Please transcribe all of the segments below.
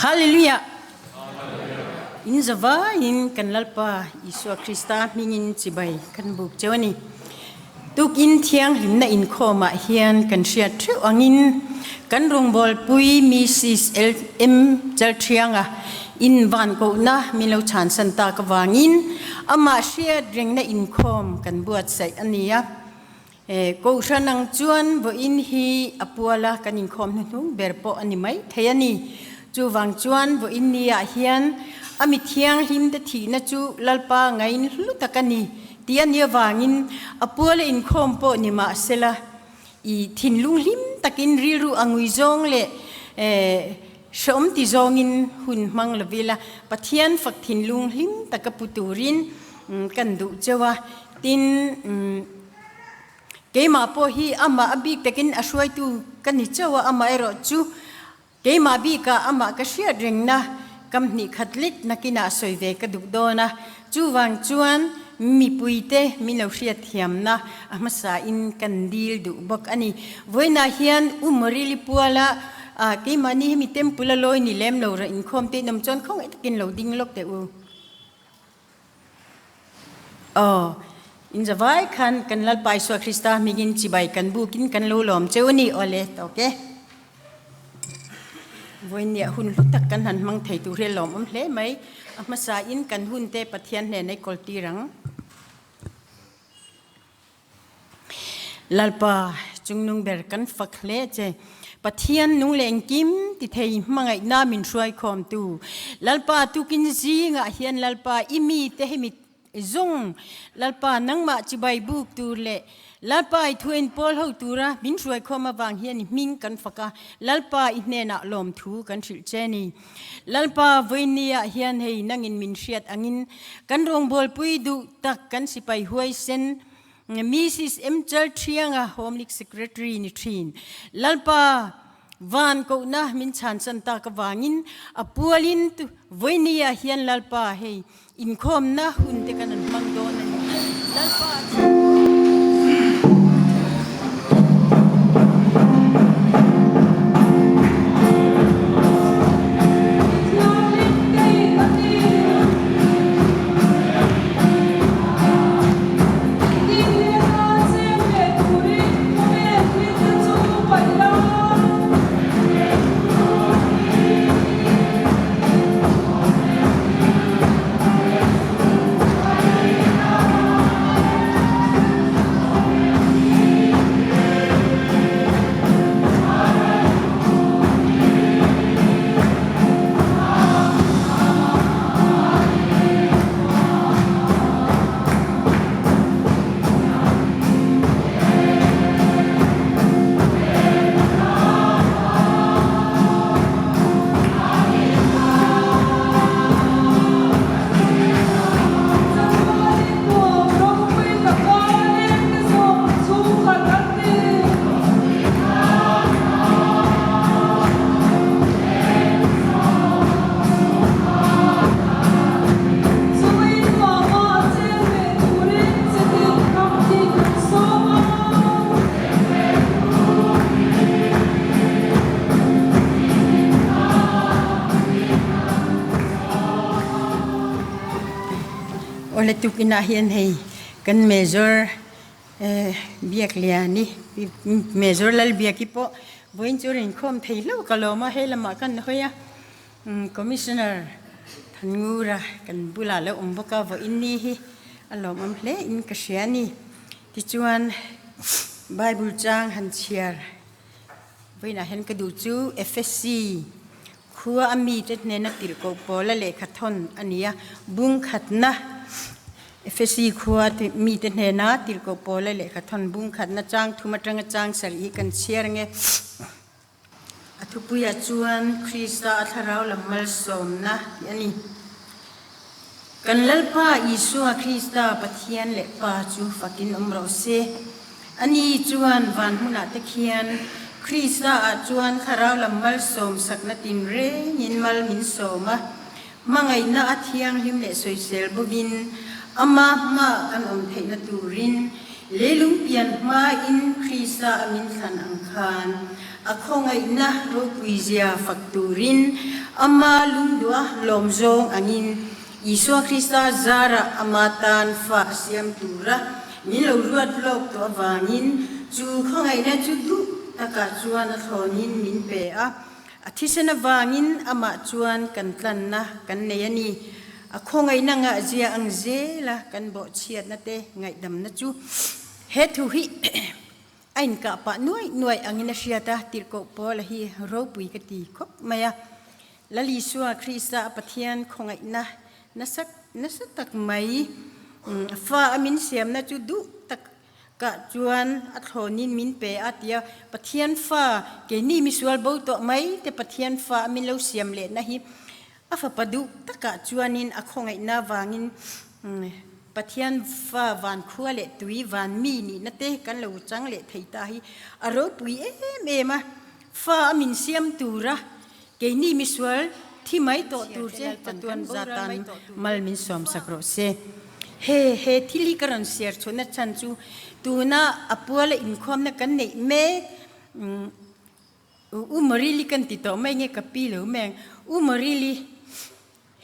Hallelujah! In zavaiin kan Lalpa Isua Krista hmingin chibai kan buk cheu a ni. Tukin thianghlimna inkhawmah hian kan hriat theuh angin kan rawngbawlpui Mrs. LM Chalthianga in van kohna min lo chhansan tak avangin amah hriat rengna inkhawm kan buatsaih a ni a. Kohhran ang chuan vawiin hi a puala kan inkhawm hnuhnung ber pawh a ni mai thei a ni. Chuvang chuan vawiin niah hian a mi thianghlimte thihna chu Lalpa ngain hlu tak a ni tih a nih avangin a puala inkhawm pawh ni mah sela i thinlung hlim takin rilru a ngui zawng leh hrehawm ti zawngin hun hmang lovila Pathian fak thinlung hlim taka pu turin kan duh cheu a. Tin, keimah pawh hi amah a bik takin a hruaitu ka ni chauh a, amaherawh chu keimah bikah amah ka hriat rengna kam hnih khat lek nakinah sawi ve ka duh dawn a. Chuvang chuan mipuite min lo hriat thiamna a hmasain kan dil duh bawk a ni. Vawiinah hian U Morili puala keimahni hemi temple a lawi ni lem lo rah inkhawm te in awm chuan khawngaih takin lo ding lawk teh u. Aw, in zavai khan kan Lalpa Isua Krista hmingin chibai kan bukin kan lo lawm cheu a ni. Aw le, tawk e. Vawinia hun hlu tak kan han hmang thei tur hi a lawmawm hle mai. A hmasain kan hunte Pathian hnena i kawl tir ang. Lalpa, chungnung ber kan fak hle che. Pathian nung leh engkim ti thei hmangaihna min hruaikhawmtu. Lalpa, tukin zingah hian Lalpa i mite hemi zawng Lalpa nangmah chibai buk tur leh Lalpa i thuain pawl ho tura min hruaikhawm avang hian i hming kan fak a, Lalpa i hnenah lawmthu kan hrilh che ni. Lalpa vawinia hian hei nangin min hriat angin kan rawngbawlpui duh tak kan sipai huaisen Mrs. M. Chalthianga Home League Secretary ni thin. Lalpa van kohna min chhansan tak avangin a pualin vawinia hian Lalpa hei Inkhawmna hun te kan an hmang dawn a ni. Lalpa chu. Awle tukinah hian hei kan Major Biakliani Major Lalbiaki pawh vawiin chu rawn inkhawm thei hlauh ka lawm a, he lamah kan hawi a, Commissioner Thanngura kan bulah lo awm bawk a, vawiin ni hi a lawmawm hle in ka hria a ni. Tichuan Bible chang han chhiar vawiinah hian ka duh chu Efesi khua a mite hnena tirhkoh pawla lehkha thawn a ni a, bung khatna Efesi khua mite hnena tirhkoh pawla lehkha thawn bung khatna chang thum atanga chang sarih hi kan chhiar ange. A thupuiah chuan Krista a thlarau lam malsawmna tih a ni. Kan Lalpa Isua Krista Pathian leh Pa chu fakin awm rawh se. Ani chuan van hmunah te khian Krista ah chuan thlarau lam malsawm sakna tinrengin mal min sawm a, hmangaihna a thianghlim leh sawisel bawkin ama hmaah kan awm theihna turin leilung pian hmain Krista a min thlan ang khan. A khawngaihna ropuizia fak turin Ama lungduah lawm zawng angin Isua Krista zarah Ama tan fa siam tura min lo ruat lawk tawh avangin chu khawngaihna chu duh takah chuan a thlawnin min pe a. A thisen avangin amah chuan kan tlanna kan nei a ni. A khawngaihna ngahzia ang zela kan bawhchhiatna te ngaihdamna chu he thu hi a inkah pah nuaih nuaih angin a hriat a, tirhkoh Paula hi ropui ka ti khawp mai a. Lal Isua Krista a Pathian khawngaihna nasa nasa tak mai fa a min siamna chu duh tak Kah chuan a thlawnin min pe a tia Pathian fa keini misual bo tawh mai te Pathian fa a min lo siam lehna hi a fapa duh takah chuanin a khawngaihna vangin Pathian fa van khua leh tui van mi nihna te kan lo chang leh thei ta hi a ropui em em a, fa a min siam tura keini misual thi mai tawh tur che chatuan zatan mal min sawmsak rawh se. He he thil hi ka rawn share chhuahna chhan chu tuna a puala inkhawmna kan neih mek U Marili kan ti tawh mai nge ka pi lo mai ang. U Marili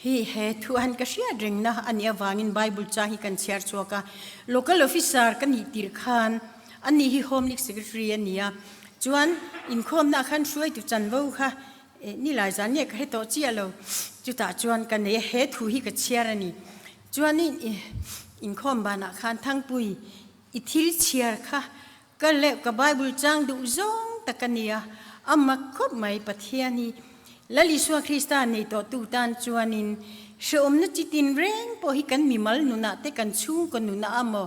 hi he thu han ka hriat rengna a nih avangin Bible chang hi kan chhiar chhuak a. Local officer ka nih tirh khan ani hi Home League Secretary a ni a. Chuan inkhawmna ah khan hruaitu chanvo kha ni lai zan nge ka hre tawh chiah lo. Chutah chuan ka nei a, he thu hi ka chhiar a ni. Chuanin inkhawm banah khan Thangpui i thil chhiar kha Ka leh ka Bible chang duh zawng tak a nia, a mak khawp mai Pathian hi Lal Isua Krista nei tawh tu tan chuanin hrehawmna chi tin reng pawh hi kan mimal nunah te kan chhungkaw nunah a maw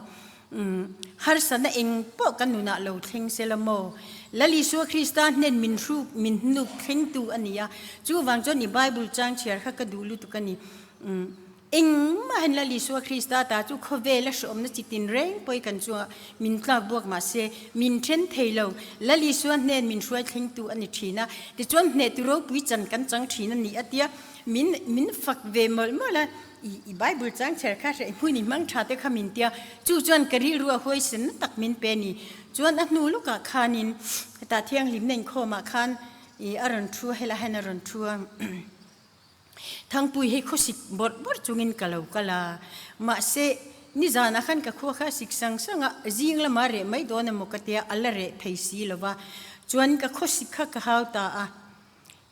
harsatna eng pawh kan nunah lo thleng sela maw Lal Isua Krista hnen min hruk min hnuk thleng tu a nia chuvang chuan i Bible chang chhiar kha ka duh lutuk a ni. Engmah Lal Isua Krista ta chu khawvel a hreawmna chi tin reng pawi kan chungah min tlak buak mah se, min then thei lo. Lal Isua hnen min hruai thlengtu a ni thin a, tichuan hnehtu ropui chan kan chang thin a ni a tia min min fak ve mawlh mawlh a, i i Bible chang chher kha hreh hmun i hmang tha te kha min tia, chu chuan ka rilru a huaisen na tak min pe a ni. Chuan a hnu lawkah khanin hetah thianghlimna inkhawmah khan i a rawn thu a, helaiah hian a rawn thu a. Thangpui hi khawsik bawrh bawrh chungin ka lo kal a, mahse nizanah khan ka khua kha a sik sang sang a, zing lama reh mai dawn emaw ka tia a la reh thei si lo va, chuan ka khawsik kha ka hau ta a,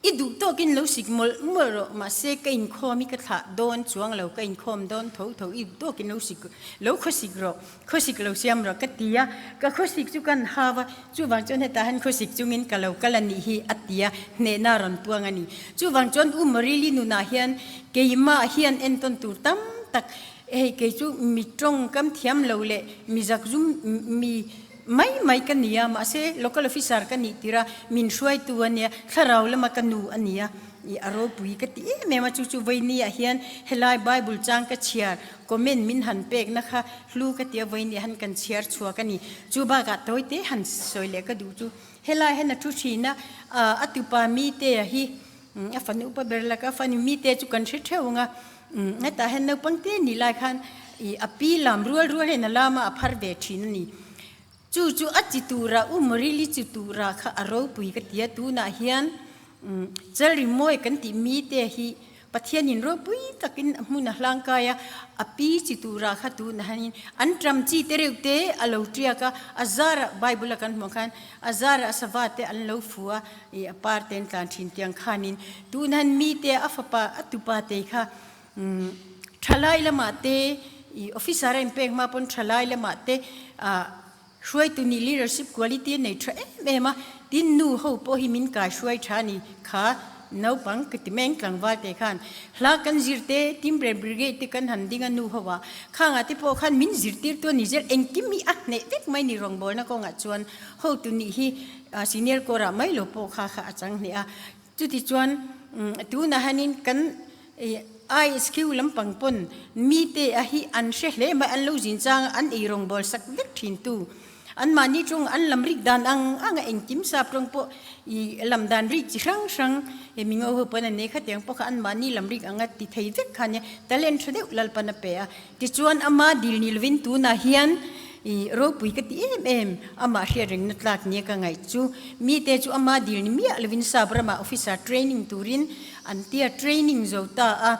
I duh tawkin lo sik mawlh mawlh rawh, mahse ka inkhawm hi ka thlah dawn chuang lo, ka inkhawm dawn tho tho, i duh tawkin lo sik lo khawsik rawh, khawsik lo siam rawh ka ti a, ka khawsik chu kan hau a, Chuvang chuan hetah hian khawsik chungin ka lo kal a nih hi a ti a, hnehna a rawn puang a ni. Chuvang chuan U Marili nunah hian keimah hian entawn tur tam tak, hei kei chu mi tawngkam thiam lo leh mi zakzum mi mai mai ka ni a, mahse local officer ka nih tir a, min hruaitu a nia, thlarau lama ka nu a ni a, i a ropui ka ti em em a, chu chu vawinia hian helai Bible chang ka chhiar comment min han pekna kha Hlu ka tia vawiin han kan chhiar chhuak a ni. Chu bakah tawite han sawi leh ka duh chu helai hian a thu thin a, a tupa Mitea hi a fanu upa ber laka a fanu Mitea chu kan hre theuh ang a, hetah hian naupang te ni lai khan ih a pi lam rual rual hian a lam a, a phar ve thin a ni. Chu chu a chi tura U Marili chi tura kha a ropui ka tia tunah hian Chalrimawi kan tih Mitea hi Pathianin ropui takin a hmun a hlangkai a, a pi chi tura kha tunah hianin an ṭam chi te reuh te a lo ṭiak a, a zarah Bible a kan hmuh khan a zarah a sava te an lo fu a, ih a par te an tlan ṭhin tiang khanin tunah hian mite a fapa a tupa te kha ṭhalai lamah te ih officer a inpek hma pawn ṭhalai lamah te ah hruaitu nih leadership quality a nei tha em em a, tin nu ho pawh hi min kai hruai tha a ni kha naupang ka ti meng tlangval te khan hla kan zir te Timbre Brigade te kan han ding a nu ho a, khangah te pawh khan min zirtir tu a ni zel engkim hi a hneh vek mai ni rawngbawlna kawngah chuan hotu nih hi senior corps ah mai lo pawh kha kha a chang hneh a, chuti chuan tunah hianin kan ISQ lampang pawn mite a hi an hre hle mai, an lo zin chang a, an ei rawngbâwl sak vek thin tu. Anmahni tawng an lam rik dan ang ang a, engkim sap tawng pawh i lam dan rik chi hrang hrang he mingo ho pawn an nei khatiang pawh kha anmahni lam rik anga ti thei vek kha nia, talent tha deuh Lalpan a pe a. Tichuan ama dil ni lovin tunah hian. I ropui ka ti em em, amah hriat rengna tlak nia ka ngaih chu. Mite chu ama dil ni miah lovin sap ramah officer training turin an tia training zo ta a,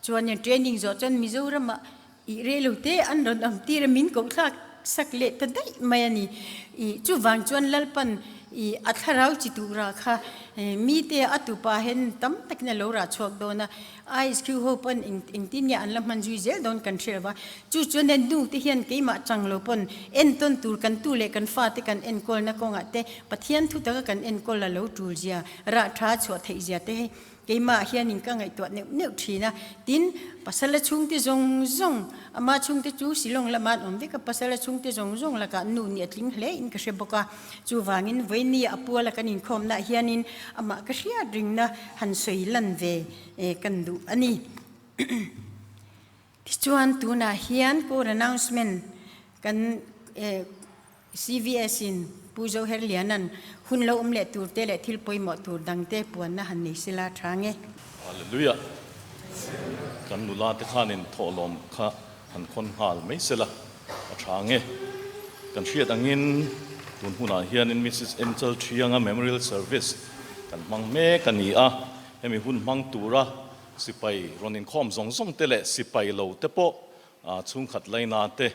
chuanin training zawh chuan Mizoramah i reh lo te an rawn awm tir a, min koh thlak sak leh ta daih mai a ni. I chuvang chuan Lalpan i a thlarau chi tura kha mite a tupa hen tam takin a lo rah chhuak dawn a, ISQ ho pawn eng engtin nge an la hman zui zel dawn kan hre lo va, chu chuan heng nu te hian keimah chang lo pawn entawn tur kan tu leh kan fate kan enkawlna kawngah te Pathian thu taka kan enkawl a lo tul zia, rah tha chhuah theih zia te hi keimah hianin ka ngaihtuah neuh neuh thin a. Tin, pasala chhungte zawng zawng, ama chhungte chu Shillong lamah an awm vek a, pasala chhungte zawng zawng lakah nu nih a tling hle in ka hre bawk a. Chuvangin vawiini a puala kan inkhawmnaah hianin amah ka hriat ringna han sawi lan ve kan duh a ni. Tichuan tunah hian court announcement kan CVS in Pu Zoherliana'n hun lo awm leh tur te leh thil pawimawh tur dangte puanna han nei sela tha nge. Hallelujah! Kan nula te khanin thawhlawm kha han khawn nghal mai sela a tha nge. Kan hriat angin tun hunah hianin Mrs Angel Thianga Memorial Service kan hmang mek a ni a, hemi hun hmang tura sipai rawn inkhawm zawng zawng te leh sipai lo te pawh chhungkhat laina te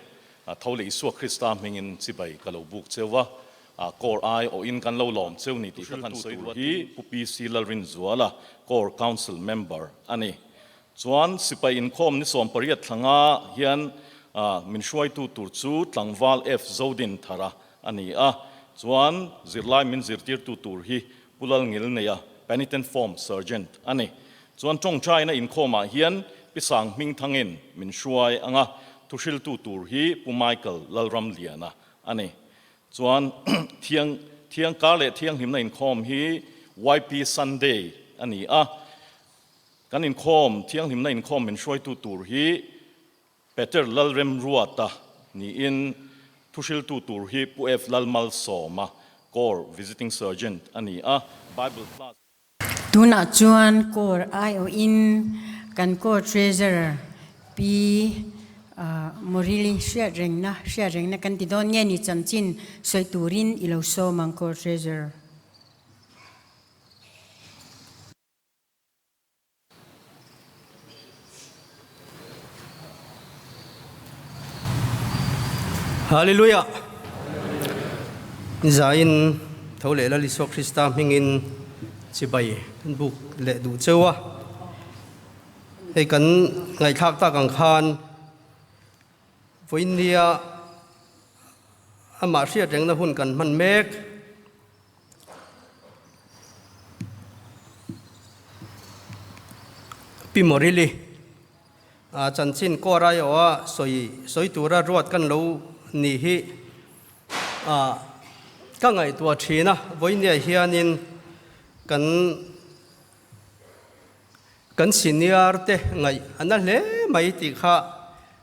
tho leh Isua Krista hmingin chibai ka lo buk cheu a, Corps ai awhin kan lo lawm cheu ni tih ka han sawi tur hi Pu PC Lalrinzuala, Corps Council Member a ni. Chuan sipai inkhawm ni 18 thlanga hian min hruaitu tur chu tlangval F Zodin Thara a ni a, chuan zirlai min zirtirtu tur hi Pu Lalngilneia, Penitent Form Sergeant a ni. Chuan tawngtaina inkhawmah hian Pi Sang Hmingthangin min hruai anga thuhriltu tur hi Pu Michael Lalramliana a ni. Chuan thiang thiang kar leh thianghlimna inkhawm hi YP Sunday a ni a. Kan inkhawm, thianghlimna inkhawm min hruaitu tur hi Peter Lalremruata niin thuhriltu tur hi Pu F. Lalmalsawma, Corps Visiting Sergeant a ni a, Bible Class. Tunah chuan Corps aiawhin kan Corps Treasurer Pi Morili hriatrengna hriatrengna kan ti dawn nge ni chanchin sawi turin i lo sawm ang Corps Treasurer. Hallelujah! Zain tho leh Lal Isua Krista hmingin chibai kan buk leh duh cheu a. Hei kan ngaihthlak tak ang khan vawiinnia amah hriat rengna hun kan hman mek. Pi Morili, chanchin kaw raiawha sawi sawi tura ruat kan lo ni hi ka ngaihtuah thin a, vawinia hianin kan kan senior te ngaih a na hle mai tih kha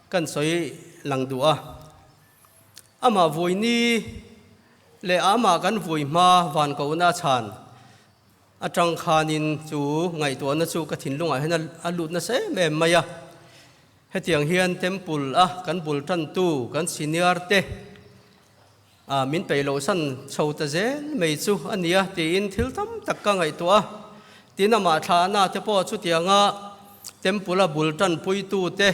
kan sawi lang duh a. Amah vuini leh amah kan vui hma van kohna chhan atang khanin chu ngaihtuahna chu ka thinlungah hian a lut nasa em em mai a. Hetiang hian temple a kan bul tantu kan senior te min peih loh san chho ta zel mai chu a nia tiin thil tam tak ka ngaihtuah a. Tin amah thlahna te pawh chutianga temple a bul tanpuitu te,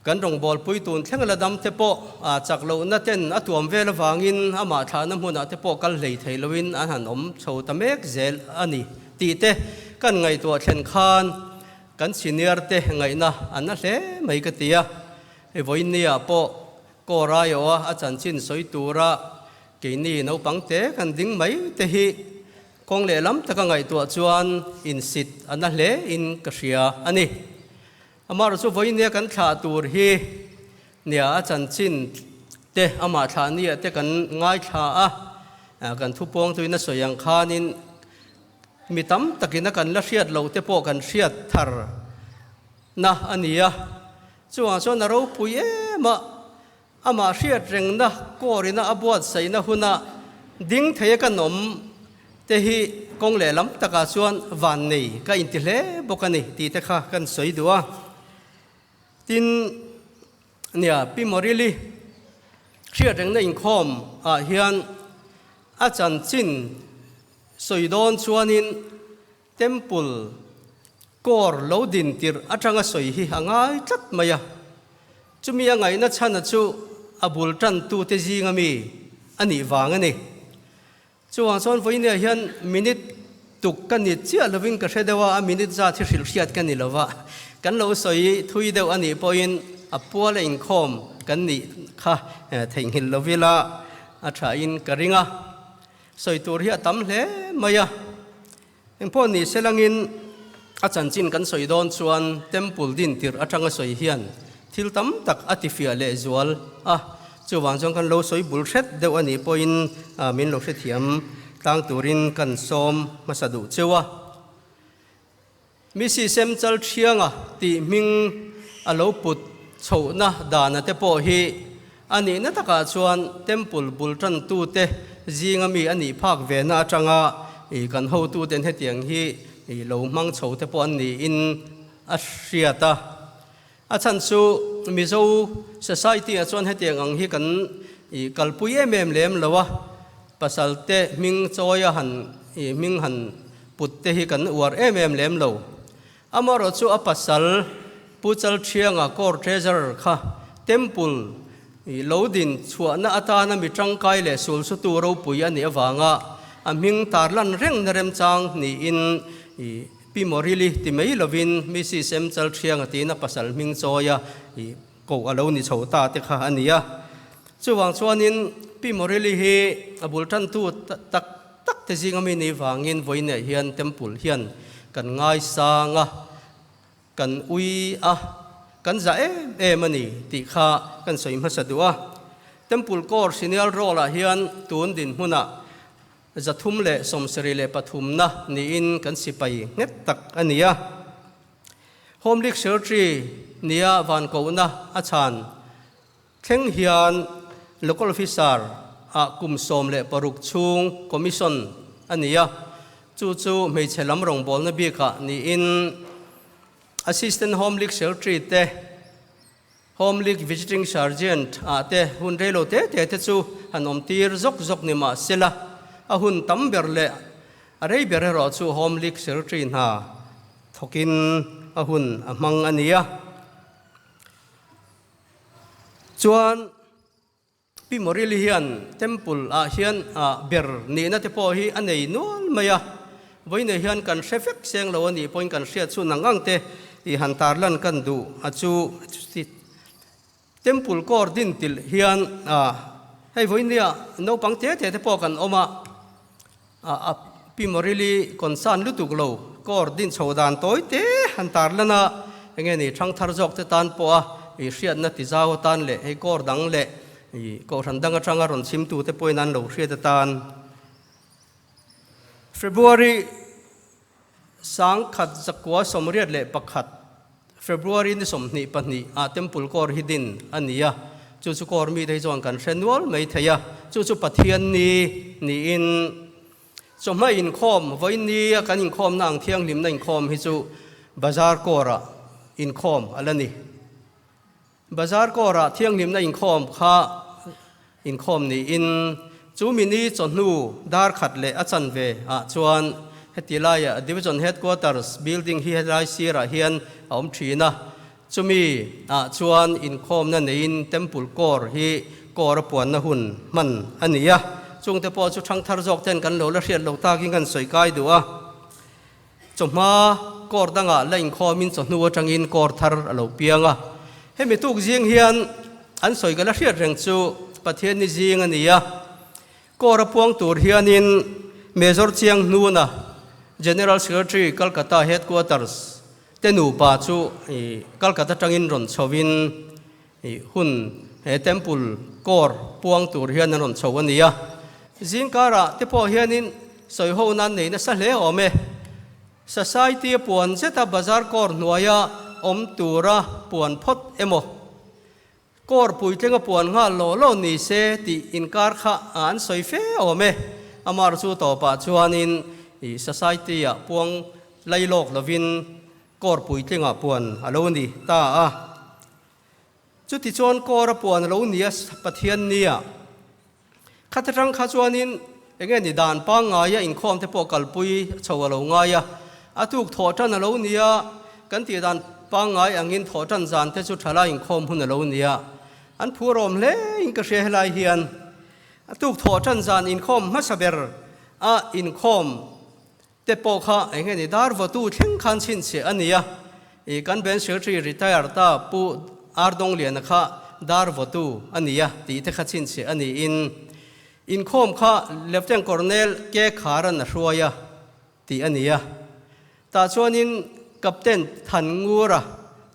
Kan rawngbawlpui tun thleng la dam te pawh a chak lohna ten a tuam vel avangin amah thlahna hmunah te pawh kal hlei thei loin an han awm chho ta mek zel a ni tih te kan ngaihtuah thlen khan kan senior te ngaihna an na hle mai ka ti a. Hei vawiinniah pawh Kaw Raiaw-a a chanchin sawi tura keini naupang te kan ding mai te hi kawng lehlam taka ngaihtuah chuan insit a na hle in ka hria a ni. Amaherawh chu vawinia kan thlah tur hi nia a chanchin te amah thlah nia te kan ngaithla a, kan thupawng tuin a sawi ang khanin mi tam takin a kan la hriat loh te pawh kan hriat thar na a ni a, chuvang chuan a ropui em a, amah hriat rengna kawrina a buatsaihna huna ding thei a kan awm te hi kawng lehlam takah chuan van nei ka inti hle bawk a ni tih te kha kan sawi duh a. Tin, nia Pi Morili. Hriatrengna inkhawm ah hian a chanchin sawi dawn chuanin Temple Corps lo din tirh atanga sawi hi a ngai tlat mai a. Chumi a ngaihna chhana chu a bul tantute zinga mi a nih vang a ni. Chuvang chuan vawinia hian minute tuk ka ni chiah lovin ka hre deuh a, a minute zat hi hrilh hriat ka ni lova, kan lo sawi thui deuh a nih pawhin a puala inkhawm kan nih kha theihnghilh lovila a thain ka ring a. Sawi tur hi a tam hle mai a, engpawh ni selangin a chanchin kan sawi dawn chuan Temple din tirh atanga sawi hian thil tam tak a tifiah leh zual a, chuvang chuan kan lo sawi bul hret deuh a nih pawhin min lo hrethiam tlang turin kan sawm hmasa duh cheu a. Misi sem chal thianga tih hming a lo put chhohna dana te pawh hi a nihna takah chuan Temple bul tantute zinga mi a nih phak vena atanga kan hotuten hetiang hi lo hmang chho te pawh an niin a hriat a. A chhan chu Mizo society ah chuan hetiang ang hi kan kalpui em em lem lo a, pasal te hming chawi a han hming han put te hi kan uar em em lem lo. Amaherawh chu a pasal Pu Chalthianga Corps Treasurer kha Temple lo din chhuahna atana mi tangkai leh sulsutu ropui a nih avanga a hming tarlan rengna remchang niin Pi Morili ti mai lovin Mrs M Chalthianga tiin a pasal hming chawi a, ih koh a lo ni chho ta te kha a ni a. Chuvang chuanin Pi Morili hi a bul tantu tak tak te zinga mi ni vangin vawiinah hian Temple hian kan ngaisang a, kan ui a, kan za em em a ni tih kha kan sawi hmasa duh a. Temple Corps Senior Roll ah hian tun dinhmunah 373 na niin kan sipai nghet tak a ni a. Home League Secretary nia van kohna a chhan thleng hian Local Officer ah kum 16 chhung Commission a ni a, chu chu hmeichhe lam rawngbawlna bikah niin Assistant Home League Secretary te, Home League Visiting Sergeant ah te hun rei lo te te te chu han awm tir zawk zawk ni mah sela, a hun tam ber leh a rei ber erawh chu Home League Secretary hna thawkin a hun a hmang a ni a. Chuan. Pi Morili hian Temple ah hian ber nihna te pawh hi a nei nual mai a, vawiinah hian kan hre vek seng lo a nih pawhin kan hriat chu nang ang te tih han tarlan kan duh a chu Temple kawr din tilh hian hei vawiinia naupang te te te pawh kan awm a, a Pi Morili concern lutuk lo kawr din chho dan tawi te han tarlan a, enge ni thangthar zawk te tan pawh a i hriatna ti zau atan leh hei kawr dang leh i kohhran dang atanga rawn chhimtu te pawhin an lo hriat atan February 1981 February ni 22 ah Temple Corps hi din a ni a, chu chu Corps mite hi chuan kan hre nual mai thei a, chu chu Pathian ni niin chawhma inkhawm, vawiin ni a kan inkhawmna ang thianghlimna inkhawm hi chu Bazar Corps ah inkhawm a la ni. Bazar kawrah thianghlimna inkhawm kha inkhawm niin chu mini chawhnu dar khat leh a chanve ah chuan heti laiah Division Headquarters building hi helai sirah hian a awm thin a, chumi ah chuan inkhawmna neiin Temple Corps hi Corps a puanna hun hman a ni a, chungte pawh chu thangthar zawk ten kan lo la hriat lo takin kan sawi kai duh a. Chawhma kawr dangah la inkhawmin chawhnu atangin kawr thar a lo piang a. Hemi tuk zing hian an sawi ka la hriat reng chu Pathian ni zing a ni a. Kawr a puang tur hianin Major Chiang Hnuna, General Secretary Calcutta Headquarters te nupa chu Calcutta atangin rawn chhovin hun he Temple kawr puang tur hian an rawn chho a ni a. Zingkarah te pawh hianin sawiho nan nei nasa hle awm e. Society a puan zeta bazar kawr hnuaia awm tura puan phawt emaw, kawr puitlinga puan nghal law law ni se tih inkar kha an sawi fe awm e. Amar chu tawpah chuanin society-ah puang lailawk lovin kawr puitlingah puan a lo ni ta a. Chutichuan kawr a puan a lo ni a Pathian nia. Khat atang kha chuanin enge ni dan pangngaia inkhawm te pawh kalpui chho a lo ngai a, a tuk thawh tan a lo ni a, kan tih dan pangngai angin thawh tan zan te chu thala inkhawm hun a lo ni a, an phurawm hle in ka hria helai hian a tuk thawh tan zan inkhawm hmasa ber a inkhawm te pawh kha enge ni dar vawtu thleng khan chhinchhiah a ni a, i kan Bank Secretary retire ta Pu Ardongliana kha dar vawtu a ni a tih te kha chhinchhiah a niin inkhawm kha Lieutenant Colonel K Kharan a hruai a tih a ni a, tah chuanin Captain Thanngura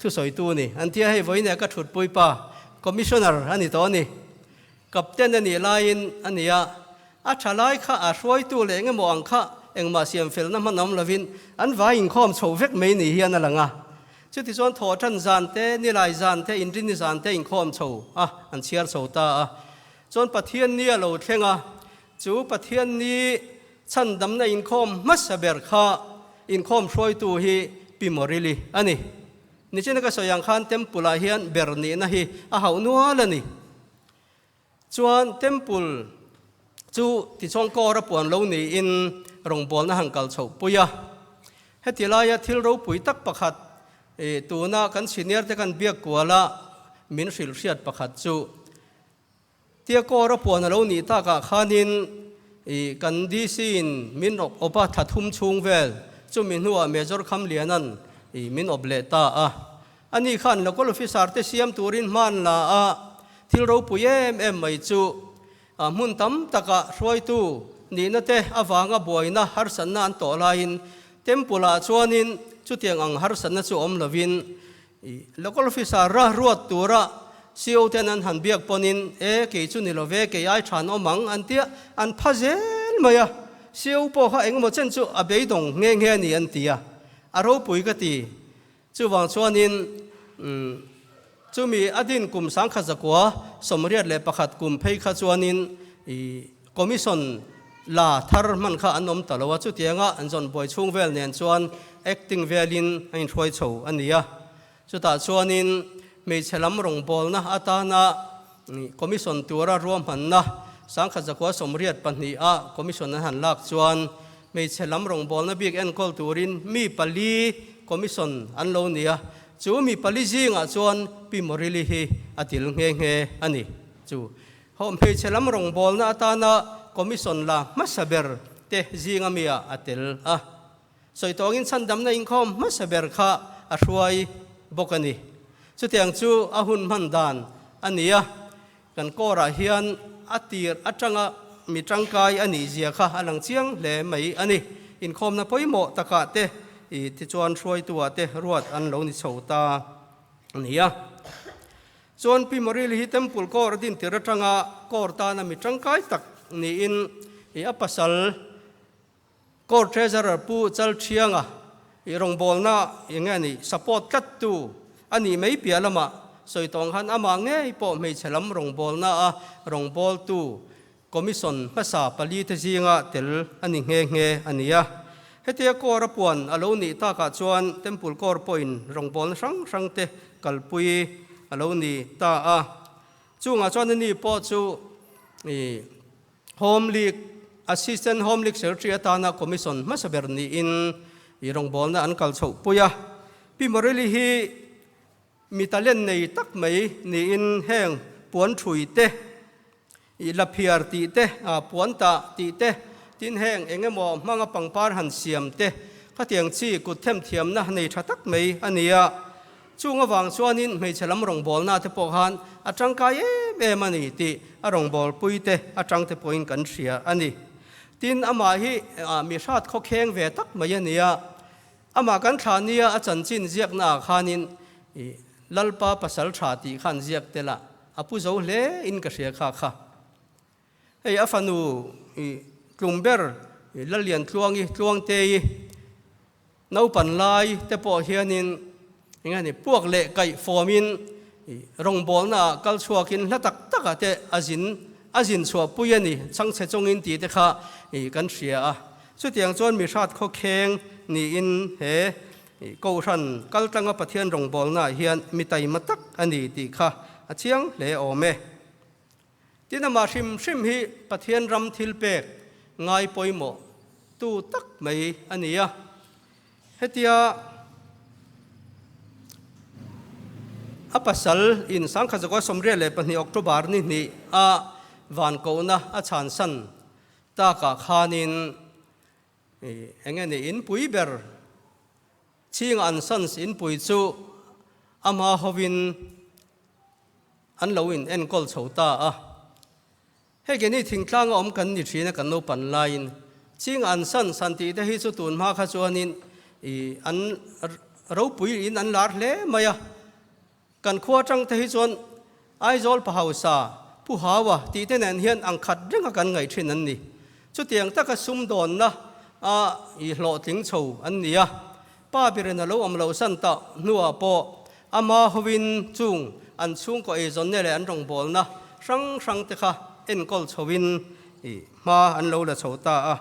thusawitu ni an tia hei vawiin ah ka thutpui pa Commissioner a ni tawh a ni. Captain a nih laiin a ni a, a tha lai kha a hruaitu leh engemaw ang kha engmah siam felna hman awm lovin an vai inkhawm chho vek mai ni hian a lang a. Chutichuan thawhtan zan te, nilai zan te, inrinni zan te inkhawm chho a, an chhiar chho ta a. Chuan Pathian ni a lo thleng a, chu Pathian ni chhandamna inkhawm hmasa ber kha inkhawm hruaitu hi Pi Morili a ni. Nichina ka sawi ang khan Temple ah hian ber nihna hi a hauh nual a ni. Chuan Temple chu tichawng kawr a puan lo niin rawngbawlna han kal chhoh pui a. Heti laia thil ropui tak pakhat tuna kan senior te kan biak kuala min hrilh hriat pakhat chu Tia kawr a puan a lo nih takah khanin i kan DC in min awp awp a thla thum chhung vel chumi hnuah Major Khamliana'n i min awp leh ta a. Ani khan local officer te siam turin hman la a, thil ropui em em mai chu a hmun tam takah hruaitu nihna te avanga buaina harsatna an tawh laiin Temple ah chuanin chutiang ang harsatna chu awm lovin I local officer ra ruat tura CO ten an han biak pawnin e kei chu ni love kei ai than awm ang an tia an pha zel mai a, CO pawh kha engemaw chen chu a beidawng nghe nghe a ni an ti a, a ropui ka ti. Chuvang chuanin chumi a din kum 1981 kum phei kha chuanin i Commission la thar hman kha an awm ta lo a, chutianga an zawn buai chhung vel nen chuan acting velin a inhruai chho a ni a. Chutah chuanin hmeichhe lam rawngbawlna atana Commission tura ruahmanna 1982 a Commission an han lak chuan hmeichhe lam rawngbawlna bik enkawl turin mi pali Commission an lo ni a, chu mi pali zingah chuan Pi Morili hi a til nghe nghe a ni. Chu Hawm hmeichhe lam rawngbawlna atana Commission la hmasa ber te zinga mi ah a tel a. Sawi tawngin chhandamna inkhawm hmasa ber kha a hruai bawk a ni. Chutiang chu a hun hman dan a ni a, kan kawrah hian a tir atanga mi tangkai a nih zia kha a lang chiang hle mai a ni. Inkhawmna pawimawh takah te tichuan hruaitu-ah te ruat an lo ni chho ta a ni a. Chuan Pi Morili hi Temple Corps a din tir atanga Corps tana mi tangkai tak niin i a pasal Corps Treasurer Pu Chalthianga i rawngbawlna eng nge ni support tlattu a nih mai piah lamah sawi tawng khan amah ngei pawh hmeichhe lam rawngbawlna a rawngbawltu Commission hmasa palite zinga tel a ni nghe nghe a ni a. Hetia Corps a puan a lo nih takah chuan Temple Corps pawhin rawngbawlna hrang hrangte kalpui a lo ni ta a. Chungah chuan ani pawh chu i Home League, Assistant Home League Secretary atana Commission hmasa ber niin i rawngbawlna an kal chhoh pui a. Pi Morelli hi Mi talent nei tak mai niin heng puan thui te, i laphiar tih te, puan tah tih te, tin heng eng emaw hmanga pangpar han siam te, khatiang chi kut them thiamna nei tha tak mai a ni a. Chung avang chuanin hmeichhe lam rawngbawlna te pawh khan a tangkai em em a ni tih a rawngbawlpui te atang te pawhin kan hria a ni. Tin, amah hi mi hrat khawkheng ve tak mai a ni a. Amah kan thlah nia a chanchin ziakna ah khanin i Lalpa pasal tha tih khan ziak tel a, a pu zo hle in ka hria kha kha. Hei a fanu i tlum ber i Lalian Tluangi, Tluangtei, naupan lai te pawh hianin eng nge ni puak leh kaih fawmin i rawngbawlna ah kal chhuakin hla tak takah te a zin a zin chhuah pui a ni, chhangchhe chungin tih te kha i kan hria a. Chutiang chuan mi hrat khawkheng niin he Kohhran kaltlanga Pathian rawngbawlnaah hian mi taima tak a ni tih kha a chiang hle awm e. Tin amah hrim hrim hi Pathian ram thil pek ngai pawimawh tu tak mai a ni a. Hetia a pasal in Sangkhazakuai 22 October ni hnih a van kohna a chhansan takah khanin eng nge ni inpui ber chhing an Sons inpui chu ama hovin an lo in enkawl chho ta a. Hei keini thingtlanga awm kan ni thin a kan naupan laiin ching an san san tih te hi chu tun hma kha chuanin i an ropui in an lar hle mai a. Kan khua atang te hi chuan Aizawl pa hausa Pu Haua tih te nen hian ang khat renga kan ngaih thin an ni. Chutiang taka sumdawnna a i hlawhtling chho an ni a. Pa berin a lo awm loh san tah hnuah pawh ama hovin chung an chhungkaw eizawnna leh an rawngbawlna hrang hrang te kha enkawl chhoin hma an lo la chho ta a.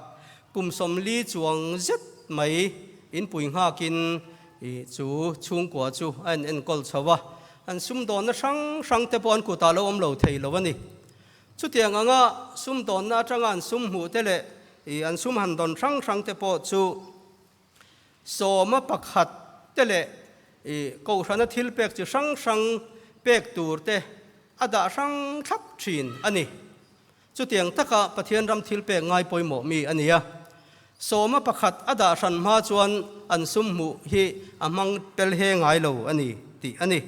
Kum 40 chuang zet mai inpui nghakin chu chhungkua chu a in enkawl chho a, an sumdawnna hrang hrang te pawh an kutah lo awm lo thei lo a ni. Chutiang anga sumdawnna atanga an sum hmuh te leh an sum han dawn hrang hrang te pawh chu Sawma pakhat te leh i Kohhrana thil pek chi hrang hrang pek tur te a dah hrang thlap thin a ni. Chutiang taka Pathian ram thil pek ngai pawimawh mi a ni a. Sawma pakhat a dah hran hma chuan an sum hmuh hi a hmang tel he ngai lo a ni tih a ni.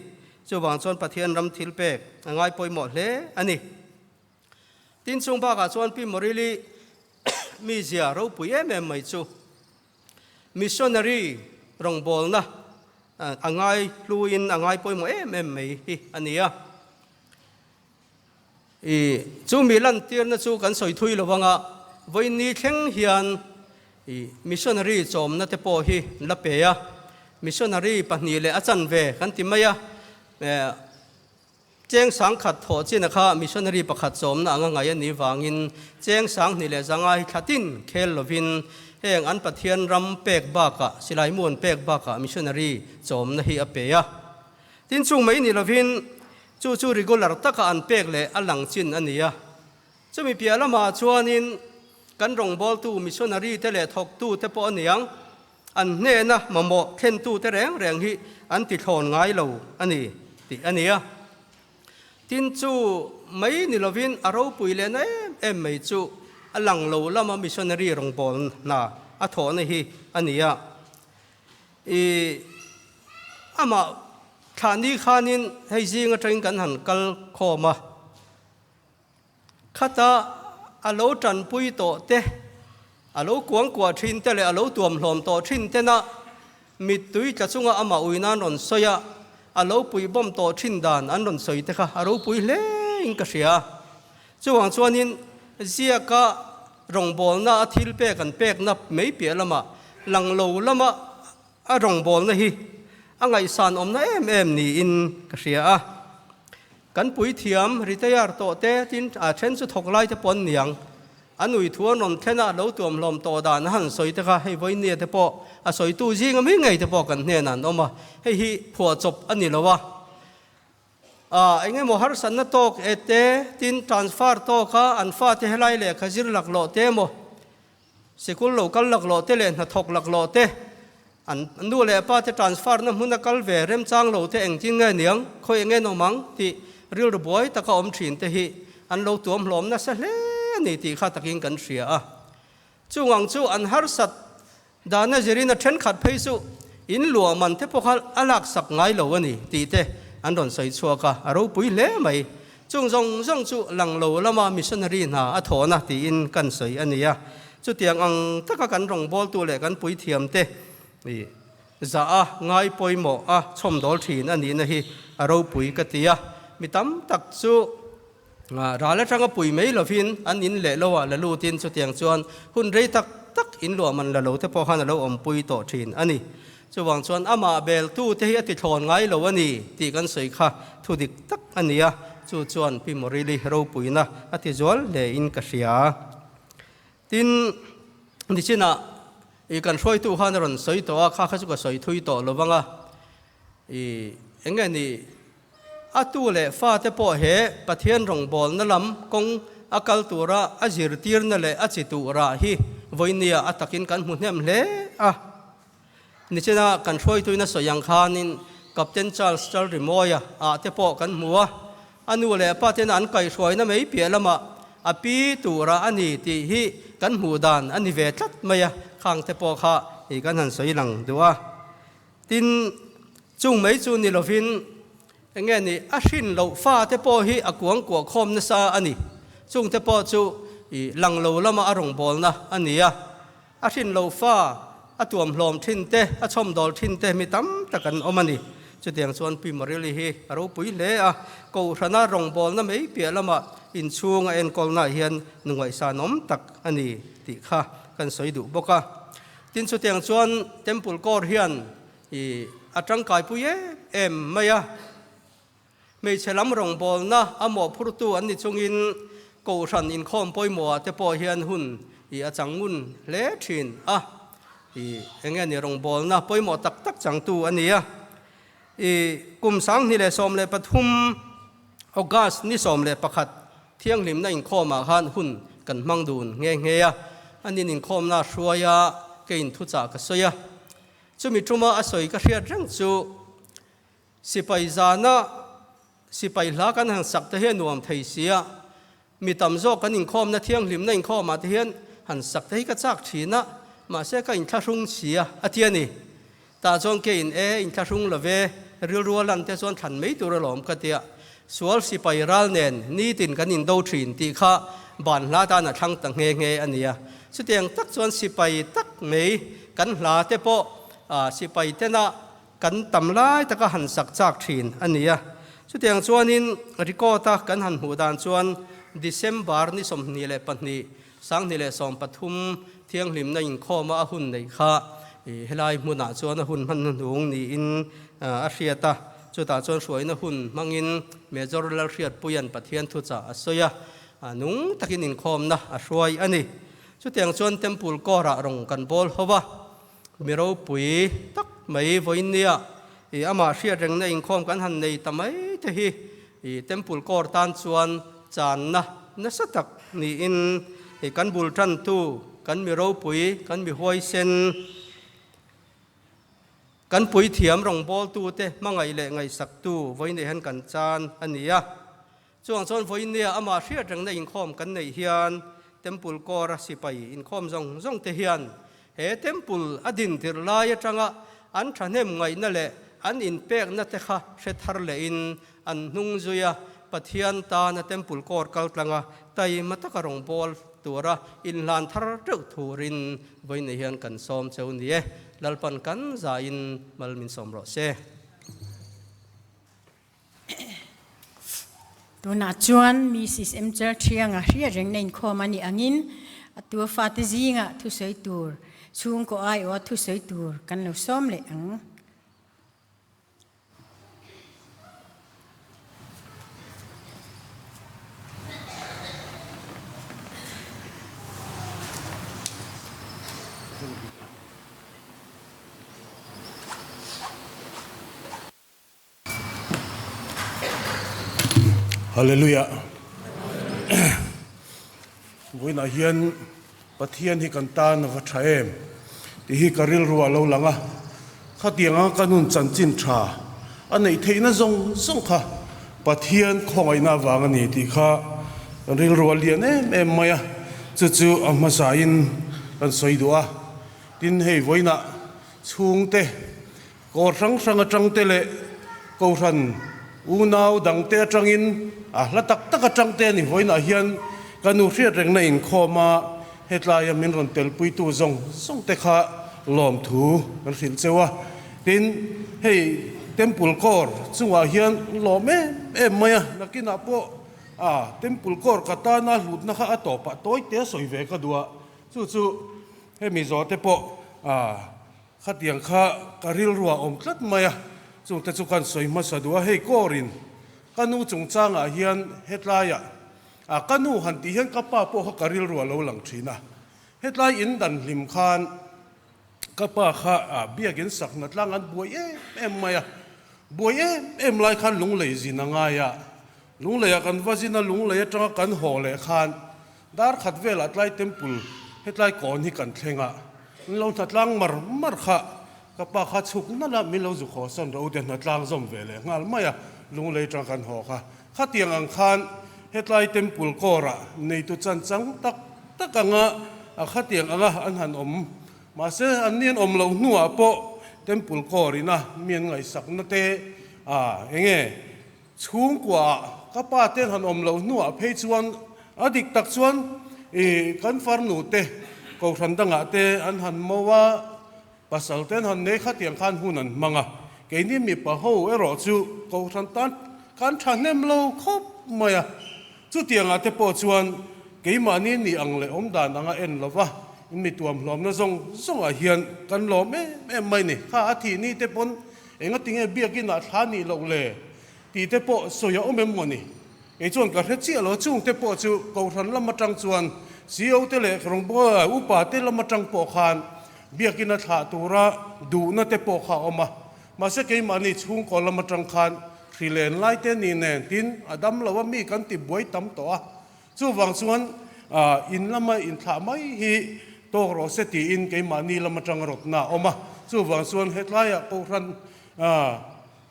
Chuvang chuan Pathian ram thil pek a ngai pawimawh hle a ni. Tin chung bakah chuan Pi Morili mizia ropui em em mai chu Missionary rawngbawlna a ngai hluin a ngai pawimawh em em mai hi a ni a. I chu mi lantirna chu kan sawi thui lo anga vawiin thleng hian i missionary chawmna te pawh hi la pe a. Missionary pahnih leh a chanve kan ti mai a. Cheng sangkhat thawh china kha missionary pakhat chawmna anga ngai a nih vangin cheng 2000 hi thlatin khel lovin heng an Pathian ram pek bakah silai muan pek bakah missionary chawmna hi a pe a. Tin chung mai ni lovin chu chu regular taka an pek leh a lang chin a ni a. Chumi piah lamah chuanin kan rawngbawltu missionary te leh thawktu te pawh a niang. An hnena mamawh thlentute reng reng hi an ti thlawn ngai lo a ni tih a ni a. Tin chu mai ni lovin a ropui lehna em em mai chu a lang lo lama missionary rawngbâwl hna a thawhna hi a ni a. I amah thlahni khanin hei zing atangin kan han kal khawm a. Khata a lo tanpui tawh te, a lo kuangkuah thin te leh a lo tuamhlawm tawh thin tena mittui tla chunga amah ui nan rawn sawi a, a lo puihbawm tawh thin dan an rawn sawi te kha a ropui hle in ka hria. Chuvang chuanin ziaka rawngbawlna a thil pek an pekna mai piah lamah lang lo lama a rawngbawlna hi a ngaihsan awmna em em niin ka hria a. Kan puithiam retire tawh te tin a then chu thawk lai te pawh an niang. An ui thu an rawn thlen a, lo tuamhlawm tawh dan a han sawi te kha hei vawinia te pawh a sawitu zinga mi ngei te pawh kan hnenah an awm a, hei hi phuahchawp a ni lo a. Aa eng emaw harsatna tawk e te tin transfer tawk a an fate helai lehkha zir laklawh te emaw Sikul lo kal laklawh te leh hnathawk laklawh te, an nu leh pa te transfer na hmun a kal ve remchang lo te engtin nge niang, khawi eng nge nawm ang tih rilru buai taka awm thin te hi an lo tuam hlawm nasa hle a ni tih kha takin kan hria a. Chung ang chu an harsat dana zirin a thenkhat phei chu in luah man te pawh kha a laksak ngai lo a ni tih te an rawn sawi chhuak a, a ropui hle mai. Chung zawng zawng chu lang lo lama missionary hna a thawhna tiin kan sawi a ni a. Chutiang ang taka kan rawngbawltu leh kan puithiamte i zah a, ngai pawimawh a chhawmdawl thin a nihna hi a ropui ka ti a. Mi tam tak chu ral atanga pui mai lovin an in leh lo ah la lutin chutiang chuan hun rei tak tak in luah man la lo te pawh khan a lo awmpui tawh thin a ni. Chuvang chuan amah beltu te hi a ti thlawn ngai lo a ni tih kan sawi kha thu dik tak a ni a, chu chuan Pi Morili ropuina a ti zual hle in ka hria. Tin, nichinah i kan hruaitu khan a rawn sawi tawh a, kha kha chu ka sawi thui tawh lo vang a, i eng nge ni? A tu leh fate pawh he Pathian rawngbawlna lam kawng a kal tura a zirtirna leh a chi tuh rah hi vawinia a takin kan hmu hnem hle a. Nichina kan hruaituin a sawi ang khanin Captain Charles Chalrimawia ah te pawh kan hmu a, a nu leh pa tena an kaihhruaina mai piah lamah a pi tura a ni tih hi kan hmuh dan a ni ve tlat mai a, khang te pawh kha i kan han sawi lang duh a. Tin, chung mai chu ni lovin eng nge ni a hrin loh fa te pawh hi a kuang kuah khawm nasa a ni. Chung te pawh chu i lang lo lama a rawngbawlna a ni a. A hrin lo fa, a tuam hlawm thin te, a chhawmdawl thin te mi tam tak an awm a ni. Chutiang chuan Pi Marili hi a ropui hle a, Kohhrana rawngbawlna mai piah lamah inchhung a enkawlnaah hian nu ngaihsanawm tak a ni tih kha kan sawi duh bawk a. Tin, chutiang chuan Temple Corps hian i a tangkaipui em em mai a. Hmeichhe lam rawngbawlna a mawhphurtu an ni chungin Kohhran inkhawm pawimawhah te pawh hian hun i a chang ngun hle thin a. I eng nge ni rawngbawlna pawimawh tak tak changtu a ni a. I kum 2013 August ni 11 thianghlimna inkhawmah khan hun kan hmang dun nghe nghe a. Anin inkhawmna hruaia keiin thuchah ka sawi a. Chumi tuma a sawi ka hriat reng chu Sipai zana sipai hla kan han sak te hi a nuam thei si a, mi tam zawk kan inkhawmna thianghlimna inkhawmah te hian han sak te hi ka chak thin a, mahse ka inthlahrung si a, a ti a ni. Tah chuan ke in e, inthlahrung lo ve, rilru a lan te chuan thlan mai tur alawm ka ti a, sual sipai ral nen nitin kan indo thin tih kha ban hla tan a thlang ta nghe nghe a ni a. Chutiang tak chuan sipai tak mai kan hla te pawh sipai tena Kan tam lai taka han sak chak thin a ni a. Chutiang chuanin record-a kan han hmuh dan chuan December ni 22, 2013 thianghlimna inkhawma a hun neih kha helai hmunah chuan a hun hman hnuhnung niin a hriat a. Chutah chuan hruaina hun hmangin Major Lalhriatpuia'n Pathian thuchah a sawi a, nung takin inkhawmna a hruai a ni. Chutiang chuan Temple Corps-ah rawng kan bawl ho a. Mi ropui tak mai vawiinnia i amah hriat rengna inkhawm kan han nei ta mai te hi i Temple Corps tan chuan channa nasa tak niin i kan bul tantu, kan mi ropui, kan mi huaisen, kan puithiam rawngbawltute hmangaih leh ngaihsaktu vawiinah hian kan chan a ni a. Chuang chuan vawiinnia amah hriat rengna inkhawm kan neih hian Temple Corps-a sipai inkhawm zawng zawng te hian he Temple a din tirh lai atanga an thahnem ngaihna leh an inpekna te kha hre thar lehin an hnung zui a, Pathian tana Temple Corps kaltlanga taima taka rawngbâwl tura inhlan thar teuh turin vawiinah hian kan sawm cheu ni e. Lalpan kan zain mal min sawm rawh se. Tunah chuan Misis Emchal Thianga hriat reng na inkhawm a nih angin a tua fate zingah thusawi tur, chhungkaw aiawha thusawi tur kan lo sawm leh ang. Hallelujah. Vawiinah hian Pathian hi kan tan a va tha em tih hi ka rilru a lo lang a. Khatianga ka nun chanchin tha a neih theihna zawng zawng kha Pathian khawngaihna avang a ni tih kha kan rilru a lian em em mai a. Chu chu a hmasain kan sawi duh a. Tin, hei vawiinah chhungte Kawr hrang hrang atangte leh Kohhran unau dangte atangin a hla tak tak atangte a ni. Vawiinah hian ka nu hriat rengna inkhawm a, hetlaia min rawn telpuitu zawng zawngte kha lawmthu kan hrilh cheu a. Tin, hei Temple Corps chungah hian lawm em em mai a, nakinah pawh a Temple Corps ka tana hlutna kha a tawpah tawite a sawi ve ka duh a, chu chu hemi zawhte pawh a. Khatiang kha ka rilru ah awm tlat mai a, chungte chu kan sawi hmasa duh a, hei Kawrin ka nu chungchangah hian hetlaiah ah ka nu han tih hian ka pa pawh kha ka rilru a lo lang thin a, hetlai in dan hlim khan ka pa kha ah biakin sak hna tlang an buai em em mai a. Buai em em lai khan Lunglei zin a ngai a, Lungleiah kan va zin a, Lunglei atanga kan haw leh khan dar khat velah tlai temple hetlai kawn hi kan thleng a, min lo hnatlang mar mar kha ka pa kha chhuk nalh a, min lo zu haw sawn rawh u tia hnatlang zawm ve leh nghal mai a, Lunglei atanga kan haw kha. Khatiang ang khan hetlai temple kawrah neitu chan chang tak tak anga a khatiang anga an han awm. Mahse, anni an awm loh hnuah pawh Temple Core ina mi an ngaihsakna te a eng nge chhungkuaah ka pa te an han awm loh hnuah phei chuan a dik tak chuan i kan farnu te kohhran dangah te an han mo a, pasal te an han nei khatiang khan hun an hmang a. Keini mipa ho erawh chu kohhran tan kan thahnem lo khawp mai a. Chutiangah te pawh chuan keimahni ni ang leh awm dan anga en lova in mi tuam hlawmna zawng zawngah hian kan lawm em em mai ni. Kha a thih ni te pawn engatinge biakinah thla nih loh le tih te pawh sawi a awm em maw ni? Kei chuan ka hre chiah lo, chung te pawh chu Kohhran lam atang chuan CO te leh rawngbawl upa te lam atang pawh khan biakina thlah tura duhna te pawh kha a awm a. Mahse keimahni chhungkaw lam atang khan hri len lai te ni nen tin a dam lo a mi kan ti buai tam tawh a, chuvang chuan in lama inthlah mai hi tawk rawh se tiin keimahni lam atang rawtna a awm a, chuvang chuan hetlaiah Kohhran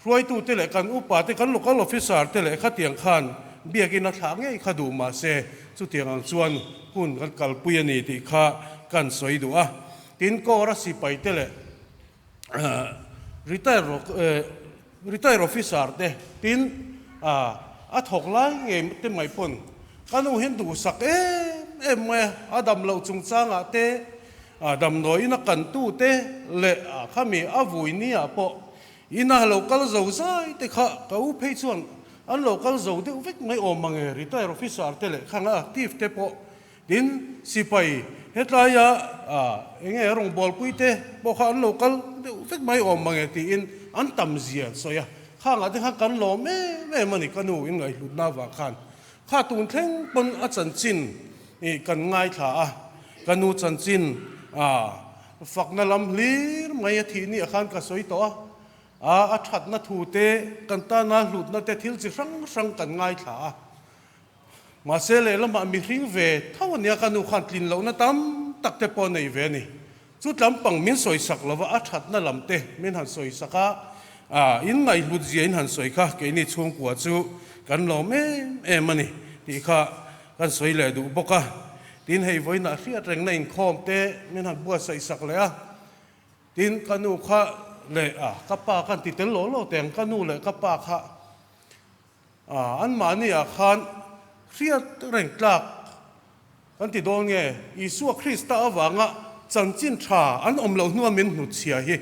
hruaitute leh kan upa te kan local officer te leh khatiang khan biakin a thlah ngei kha duh mahse chutiang ang chuan hun kan kalpui a ni tih kha kan sawi duh a, tin Kawra sipai te leh Retire officer te tin a thawk lai ngei te mai pawn ka nu hian duhsak em em mai a, a dam loh chungchangah te damdawiin a kantu te leh khami a vui ni ah pawh ina lo kal zo zai te kha ka u phei chuan an lo kal zo deuh vek mai awm mange retire officer te leh khang a active te pawh Tin, sipai hetlaia eng nge rawngbawlpui te pawh kha an lo kal deuh vek mai awm mange tiin an tam zia an sawi a, khangah te khan kan lawm em em a ni ka nu in ngaihhlutna avang khan kha tun thleng pawn a chanchin ih kan ngaithla a, ka nu chanchin fakna lam hlir mai a thih ni ah khan ka sawi tawh a, a a thatna thu te kan tana hlutna te thil chi hrang hrang kan ngaithla a. Mahse lehlamah mihring ve tho ania ka nu khan tlin lohna tam tak te pawh a nei ve a ni. Chu tlampang min sawisak lova a thatna lam te min han sawisak a, ah in ngaihhlut zia in han sawi kha keini chhungkua chu kan lawm em em a ni tih kha kan sawi leh duh bawk a. Tin hei vawiinah hriat rengna inkhawm te min han buatsaihsak leh a, tin ka nu kha leh ah ka pa khan ti tel law law teh ang ka nu leh ka pa kha Anmahni ah khan hriat reng tlak kan ti dawn nge? Isua Krista avanga chanchin tha an awm loh hnua min hnutchhia hi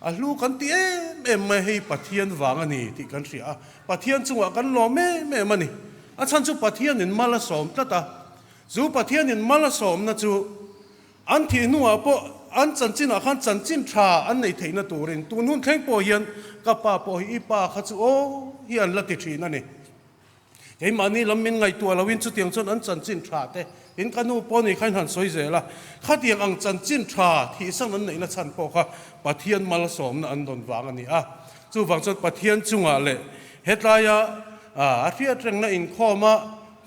a hlu kan ti em em mai hei Pathian vang a ni tih kan hria a, Pathian chungah kan lawm em em a ni. A chhan chu Pathianin mal a sawm tlat a, chu Pathianin mal a sawmna chu An thih hnuah pawh an chanchinah khan chanchin tha an nei theihna turin tun hun thleng pawh hian ka pa pawh hi i pa kha chu aw hi an la ti thin a ni. Keimahni lam min ngaihtuah loin chutiang chuan an chanchin tha te tin ka nu pawh ni kha in han sawi zel a, khatiang ang chanchin tha thihsan an neihna chhan pawh kha Pathian malsawmna an dawn vang a ni a. Chuvang chuan Pathian chungah leh hetlaia a hriatrengna inkhawma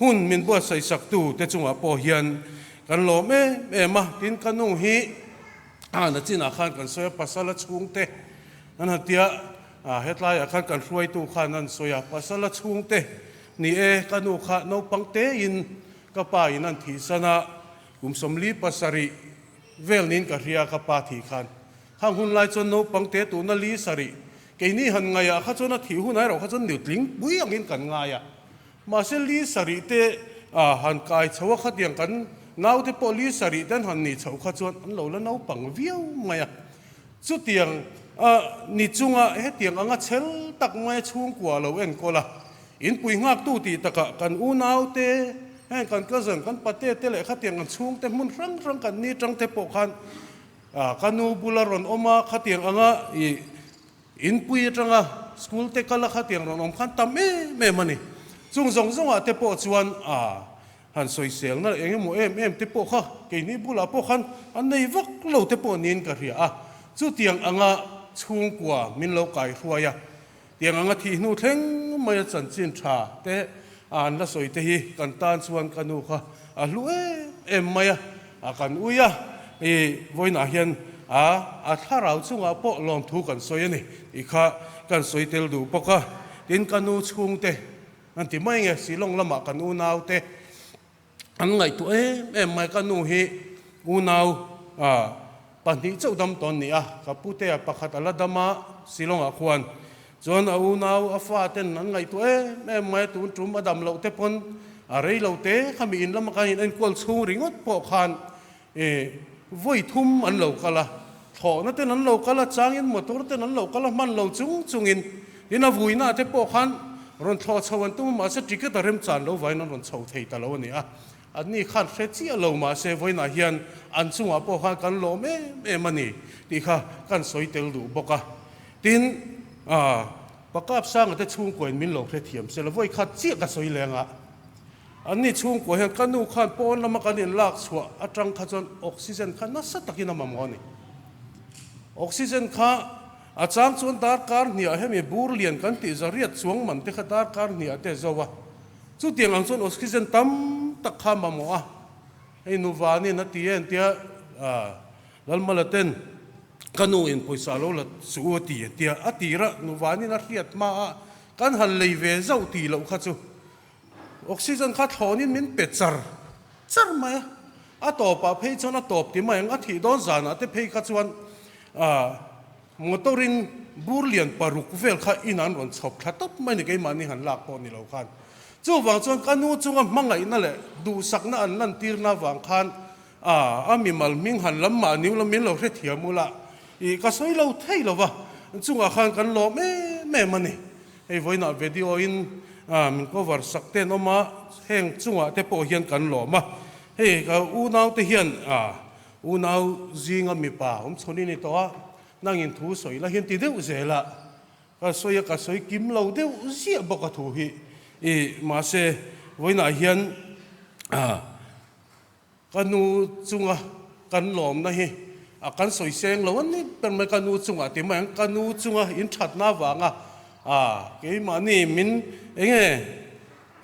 hun min buatsaihsaktu te chungah pawh hian Kan lawm em em a, tin ka nu hi a na chinah khan kan sawi a, pasal a chhungte an han tia, hetlaiah khan kan hruaitu khan an sawi a, pasal a chhungte ni e, ka nu kha naupang tein ka pa in an thihsan a, kum 47 vel niin ka hria ka pa thih khan, khang hun lai chuan naupang te tuna li sarih keini han ngaihah kha chuan a thih hun erawh kha chuan nutling pui angin kan ngai a. Mahse li sarih te han kai chho a khatiang kan naute pawh li sarih te an han nih chhoh kha chuan an lo la naupang viau mai a. Chutiang ni chunga hetiang anga chhel tak mai a chhungkua lo enkawl a, inpui nghaktu tih takah kan unaute heng kan cousin kan pate te leh khatiang an chhungte hmun hrang hrang kan ni tang te pawh khan ka nu bula rawn awm a khatiang anga ih Inpui atanga school te kal a khatiang rawn awm khan tam em em a ni. Chung zawng zawngah te pawh chuan a han sawiselna leh eng emaw em em te pawh kha keini bulah pawh khan an nei vak lo te pawh niin ka hria a. Chutiang anga chhungkua min lo kaihruai a. Tiang anga thih hnu thleng maia chanchin tha te a an la sawi te hi kan tan chuan ka nu kha a hlu em em mai a, a kan ui a, i vawiinah hian a a thlarau chungah pawh lawmthu kan sawi a ni tih kha kan sawi tel duh bawk a. Tin, ka nu chhungte an ti mai nge Shillong lamah kan unaute An ngaihtuah em em mai, ka nu hi unau pahnih chauh dam tawn ni a, ka putea pakhat a la dam a Shillong ah khuan chuan a unau a fa ten an ngaihtuah em em mai a, tun tum a dam loh te pawn a rei lo te khami in lama kan in enkual chhung ringawt pawh khan vawi thum an lo kal a, thlawhna ten an lo kal a, changin motor ten an lo kal a, hman lo chung chungin tin a vuina te pawh khan rawn thlawh chho an tum a, mahse ticket a remchan lo vaiin an rawn chho thei ta lo a ni a, anni khan hre chiah lo mahse vawiinah hian an chungah pawh khan kan lawm em em a ni tih kha kan sawi tel duh bawk a, tin Pakap Sanga te chhungkuain min lo hrethiam se la vawi khat chiah ka sawi leng a. Anni chhungkua hian ka nu khan pawn lama kan inlak chhuah atang kha chuan oxygen kha nasa takin a mamawh a ni. Oxygen kha a chang chuan darkar hniah hemi bur lian kan tih zariat chuang man te kha darkar hniah te zo a. Chutiang ang chuan oxygen tam tak kha a mamawh a. Hei nu vanin a ti en tia Lalmala ten ka nu in pawisa lo la chu a ti tia a tira nu vanin a hriat hma a kan han lei ve zauh tih loh kha chu Oxygen kha thlawnin min pe char char mai a, a tawpah phei chuan a tawp ti mai ang, a thih dawn zanah te phei kha chuan ah motor in bur lian paruk vel kha in an rawn chhawp thla tawp mai ni keimahni han lak pawh ni lo khan. Chuvang chuan ka nu chunga hmangaihna leh duhsakna an lantirna avang khan ah a mimal hming han lam mah niu la min lo hrethiam ula ih ka sawi lo thei lo va, chungah khan kan lawm em em a ni. Hei vawiinah video in min cover sak te an awm a, heng chungah te pawh hian kan lawm a. Hei ka unau te hian unau zinga mipa awm chhawn i ni tawh a, nangin thu sawi la hian ti deuh zel a, ka sawi a, ka sawi kim lo deuh ziah bawk a thu hi. I mahse vawiinah hian Ka nu chunga kan lawmna hi a kan sawi seng lo a ni ber mai, ka nu chungah ti mai ang, ka nu chunga in thatna avanga a keimahni min eng nge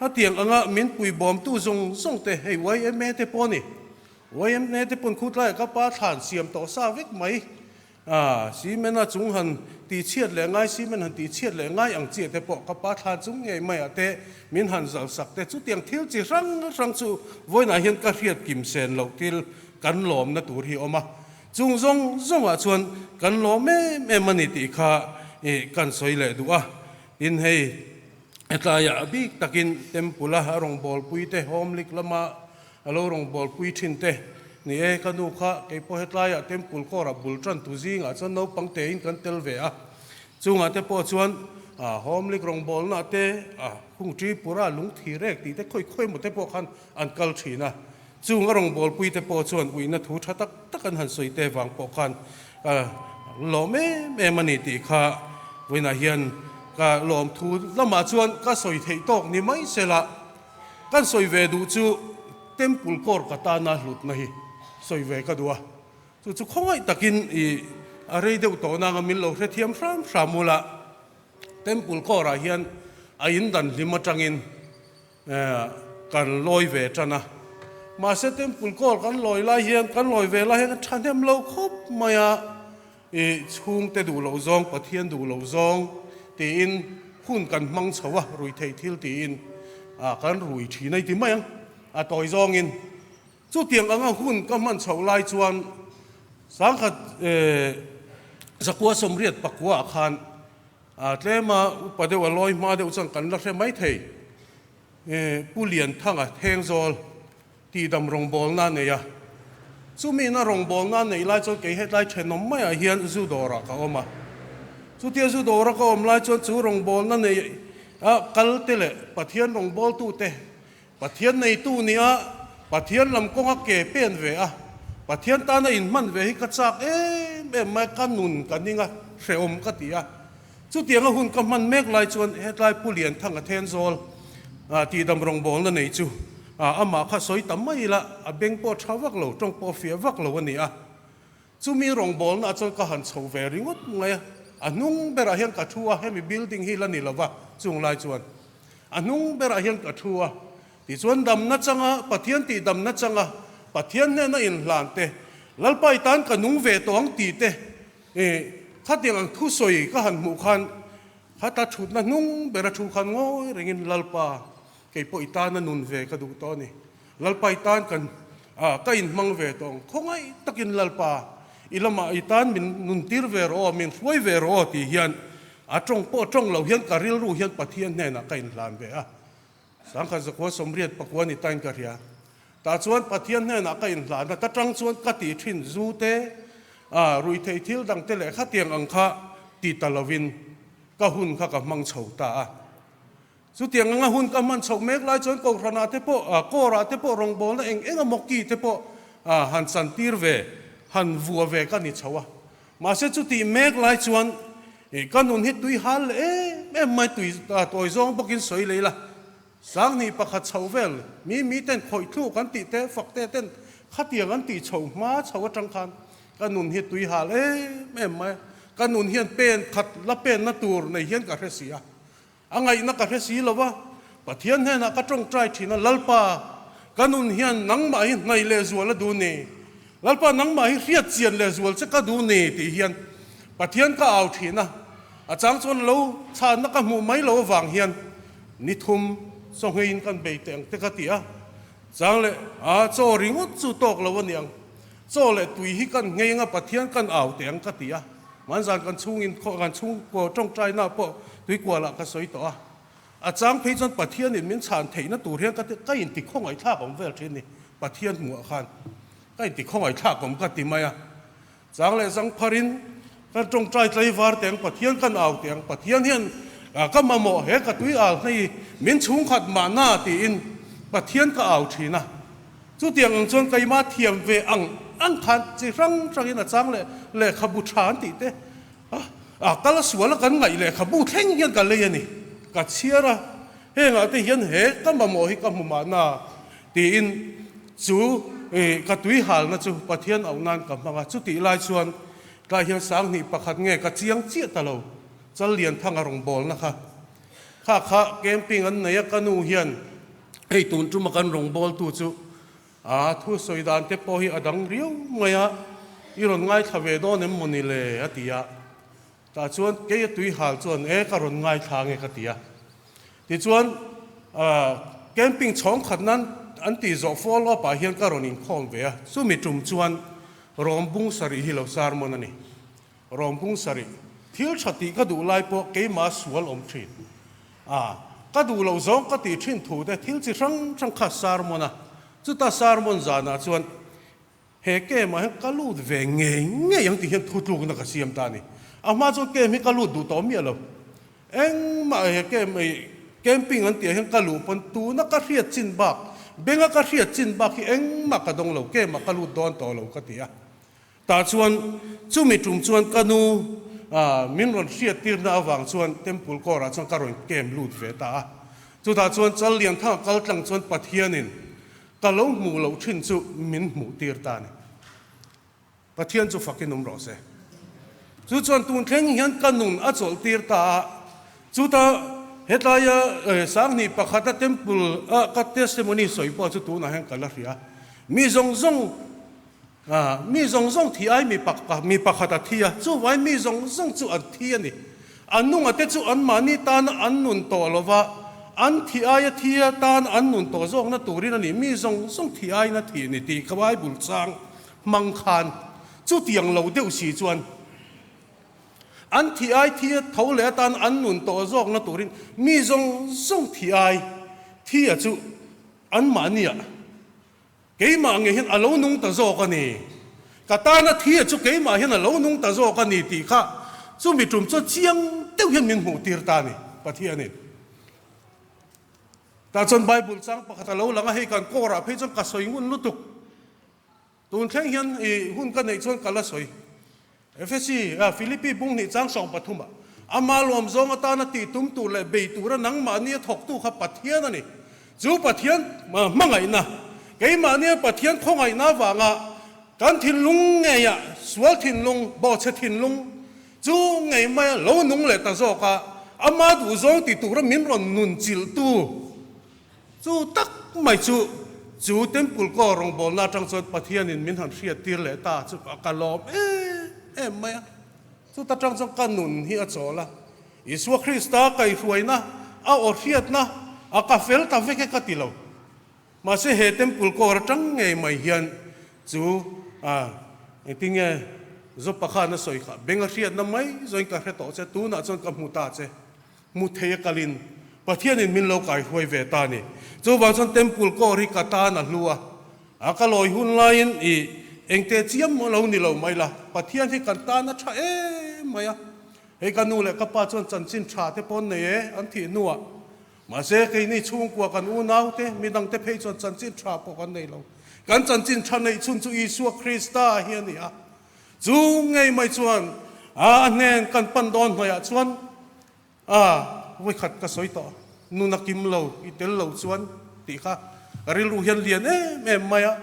hetiang anga min puibawmtu zawng zawng te hei yma te pawh a ni, yma te pawn khutlaiah ka pa thlan siam tawh sa vek mai. A, cement a chung han tih chhiat leh ngai, cement han tih chhiat leh ngai ang chiah te pawh ka pa thlan chung ngei maiah te min han zal sak te chutiang thil chi hrang hrang chu vawiinah hian ka hriat kim sen loh thil kan lawmna tur hi a awm a, chung zawng zawngah chuan kan lawm em em a ni tih kha ih kan sawi leh duh a, tin hei hetlaiah a bik takin temple a rawngbawlpui te home league lama A lo rawn bawlpui thin te. Ni e, ka nu kha kei pawh hetlaiah Temple Court-ah bul tan tu zingah chuan naupang tein kan tel ve a. Chungah te pawh chuan Home League rawngbawlna te, Khung Tripura lungthi rek tih te khawi khawi emaw te pawh khan an kal thin a. Chung a rawngbawlpui te pawh chuan uihna thu tha tak tak an han sawi te vang pawh khan ka lawm em em a ni tih kha vawiinah hian ka lawmthu lamah chuan ka sawi theih tawk ni mai sela. Kan sawi ve duh chu Temple Court ka tana hlutna hi sawi ve ka duh a, chu chu khawngaih takin i a rei deuh tawh nanga min lo hrethiam hram hram ula, Temple Court ah hian a in dan hlim atangin kan lawi ve tan a, mahse Temple Court kan lawi lai hian kan lawi ve lai hian a thahnem lo khawp mai a, I chhungte duh loh zawng, Pathian duh loh zawng tiin hun kan hmang chho a, rui theih thil tiin kan rui thin a i ti mai ang, a tawi zawngin. Chutiang anga hun ka hman chhoh lai chuan sangkhat zakua sawmriat pakua ah khan tlema upa deuh a lawi hma deuh chuan kan la hre mai thei. Pu Lianthanga Thengzawl Tihdam rawngbawlna a nei a, chumi-na rawngbawlna a neih lai chuan kei hetlai thenawm maiah hian zu dawrah ka awm a. Chutia zu dawra ka awm lai chuan chu rawngbawlna nei a kal te leh Pathian rawngbawltute, Pathian neitu nia Pathian lam kawnga ke pen ve a, Pathian tana inhman ve hi ka chak em em mai, ka nun ka ning a, hrehawm ka ti a. Chutianga hun ka hman mek lai chuan hetlai Pu Lianthanga Thenzawl tihdam rawngbawlna nei chu amah kha sawi ta mai ila, a beng pawh tha vak lo, tawng pawh fiah vak lo a ni a. Chumi rawngbawlnaah chuan ka han chho ve ringawt mai a. A hnung berah hian ka thu a, hemi building hi la ni lova chung lai chuan a hnung berah hian ka thu a. Tichuan damna changa Pathian tih damna changa Pathian hnena inhlan te, Lalpa i tan ka nung ve tawh ang tih te, khatiang ang thusawi ka han hmuh khan khata thutna hnung bera thu khan ngawi rengin Lalpa kei pawh i tana nun ve ka duh tawh a ni. Lalpa i tan kan ka inhmang ve tawh ang. Khawngaih takin Lalpa i lamah i tan min nuntir ve rawh aw, min hruai ve rawh aw tih hian a tawng pawh tawng lo hian ka rilru hian Pathian hnenah ka inhlan ve a. Sangkhat zakua 80 pakua ni tain ka hria. Tah chuan Pathian hnenah ka inhlan a, ta tang chuan ka tih thin zu te, ruihtheih thil dang te leh khatiang ang kha ti ta lovin ka hun kha ka hmang chho ta a. Chutiang anga hun ka hman chhoh mek lai chuan Kohhranah te pawh, Kawrah te pawh rawngbawlna eng eng emaw ki te pawh han chantir ve, han vua ve ka ni chho a. Mahse chutih mek lai chuan ka nun hi tui hal leh em em mai, tui tawi zawng bawkin sawi lei la, 2001 chho vel mi mi ten khawih thluk an tih te, fak te ten khatiang an tih chho hma chho atang khan ka nun hi tui hal em em mai a, ka nun hian pen khat la penna tur nei hian ka hre si a. A ngaihna ka hre si lo va, Pathian hnenah ka tawngtai thin a, Lalpa, ka nun hian nangmah hi hnaih lehzual a duh ni, Lalpa, nangmah hi hriat chian lehzual che ka duh ni tih hian Pathian ka au thin a, a chang chuan lo chhanna ka hmuh mai lo avang hian ni thum chawngheiin kan bei teh ang te ka ti a, chang leh a chaw ringawt chu tawk lo a ni ang, chaw leh tui hi kan nghei anga Pathian kan au teh ang ka ti a. Hmanzan kan chhungin kan chhungkaw tawngtaina pawh tuikualah ka sawi tawh a, a chang phei chuan Pathianin min chhan theihna tur hian ka ka inti khawngaihthlak awm vel thin ni, Pathian hmuhah khan ka inti khawngaihthlak awm ka ti mai a, chang leh zang pharin kan tawngtai tlaivar teh ang, Pathian kan au teh ang, Pathian hian ka mamawh he ka tui al hnei min chhungkhat mahna tiin Pathian ka au thin a. Chutiang ang chuan keimah thiam ve ang ang khan chi hrang hrangin a chang leh lehkhabu tha an tih te a kal sual a kan ngaih lehkhabu thleng hian ka lei a ni. Ka chhiar a, hengah te hian he ka mamawh hi ka hmu mahna tiin chu ka tui halna chu Pathian auh nan ka hmang a. Chutih lai chuan tlai hian 2001 nge ka chiang chiah ta lo, Challianthanga rawngbawlna kha. Kha kha camping an nei a, ka nu hian hei tun tuma kan rawngbawltu chu a thu sawi dan te pawh hi a dang riau mai a, i rawn ngaithla ve dawn em mawni le a ti a. Tah chuan kei a tui hal chuan e ka rawn ngaithla ange ka ti a. Tichuan camping chhawng khat nan an tih zawh follow up ah hian ka rawn inkhawm ve a, chumi tum chuan rawmbung sarih hi lo sermon a ni. Rawngkung sarih, thil tha tih ka duh lai pawh keimah sual awm thin. A, ka duh loh zawng ka tih thin thu te thil chi hrang hrang kha sermon a, chuta sermon zanah chuan he camp ah hian ka lut ve ngei ngei ang tih hian thutlukna ka siam ta a ni. A hma chuan camp hi ka lut duh tawh miah lo. Engmah he camp ei camping an tih ah hian ka luh pawn tuna ka hriat chin bak, benga ka hriat chin bak hi engmah ka dawng lo, camp ah ka lut dawn tawh lo ka ti a. Tah chuan chumi tum chuan ka nu min rawn hriattirna avang chuan Temple Court-ah chuan ka rawn kem lut ve ta a. Chutah chuan Challianthanga kal tlang chuan Pathianin ka lo hmuh loh thin chu min hmuhtir ta a ni. Pathian chu fakin awm rawh se. Chu chuan tun thleng hian ka nun a chawlhtir ta a. Chuta hetlaia 2001 a Temple a ka testimony sawi pawh chu tunah hian ka la hria. Mi zawng zawng A, mi zawng zawng thi ai mi pak mi pakhat a thi a, chuvai mi zawng zawng chu an thi a ni. An nunga te chu anmahni tana an nun tawh lo va, an thi aia thi a tana an nun tawh zawkna turin a ni, mi zawng zawng thi aiin a thih ni tih kha Bible chang hmang khan chutiang lo deuh si chuan an thi ai thi a tho leh atan an nun tawh zawkna turin mi zawng zawng thi ai thi a chu anmahni ah Keimah nge hian a lo nung ta zawk a ni. Ka tana thi a chu keimah hian a lo nung ta zawk a ni tih kha chumi tum chu chiang deuh hian min hmuh tir ta a ni, Pathianin. Tah chuan Bible chang pakhat a lo lang a, hei kan kawrah phei chuan ka sawi ngun lutuk. Tun thleng hian i hun ka neih chuan ka la sawi. Efesi, Philippi bung hnih chang 13 ah, Ama lawm zawng atana tih tum tur leh bei tura nangmahnia thawktu kha Pathian a ni. Chu Pathian hmangaihna, keimahnia Pathian khawngaihna avanga kan thinlung ngeiah sual thinlung, bawhchhe thinlung, Chu ngei maia lo nung leh ta zawk a, ama duhzawng ti tura min rawn nun chilhtu chu tak mai chu chu Temple kaw rawngbawlna atang chuan Pathianin min han hriattir leh ta chu ka lawm em em mai a. Chuta tang chuan ka nun hi a chawl a, Isua Krista kaihhruaina, a aw hriatna a ka fel ta vek e ka ti lo. Mahse he Temple kawr atang ngei mai hian chu a engtin nge Jopa khan a sawi kha, beng a hriatna mai zawin ka hre tawh che, tunah chuan ka hmu ta che, hmu thei a kalin Pathianin min lo kaihruai ve ta a ni. Chuvang chuan Temple kawr hi ka tan a hlu a, a ka lawi hun laiin i engte chiam lo ni lo mai la, Pathian hi kan tan a tha em mai a, hei ka nu leh ka pa chuan chanchin tha te pawh an nei e an thih hnuah Mahse, keini chhungkua kan unaute, midangte phei chuan chanchin tha pawh kan nei lo. Kan chanchin tha neih chhun chu Isua Krista hi a ni a. Chu ngei mai chuan a hnen kan pan dawn hnuaiah chuan a vawikhat ka sawi tawh, nun a kim lo, i tel lo chuan tih kha ka rilru hian lian em em mai a.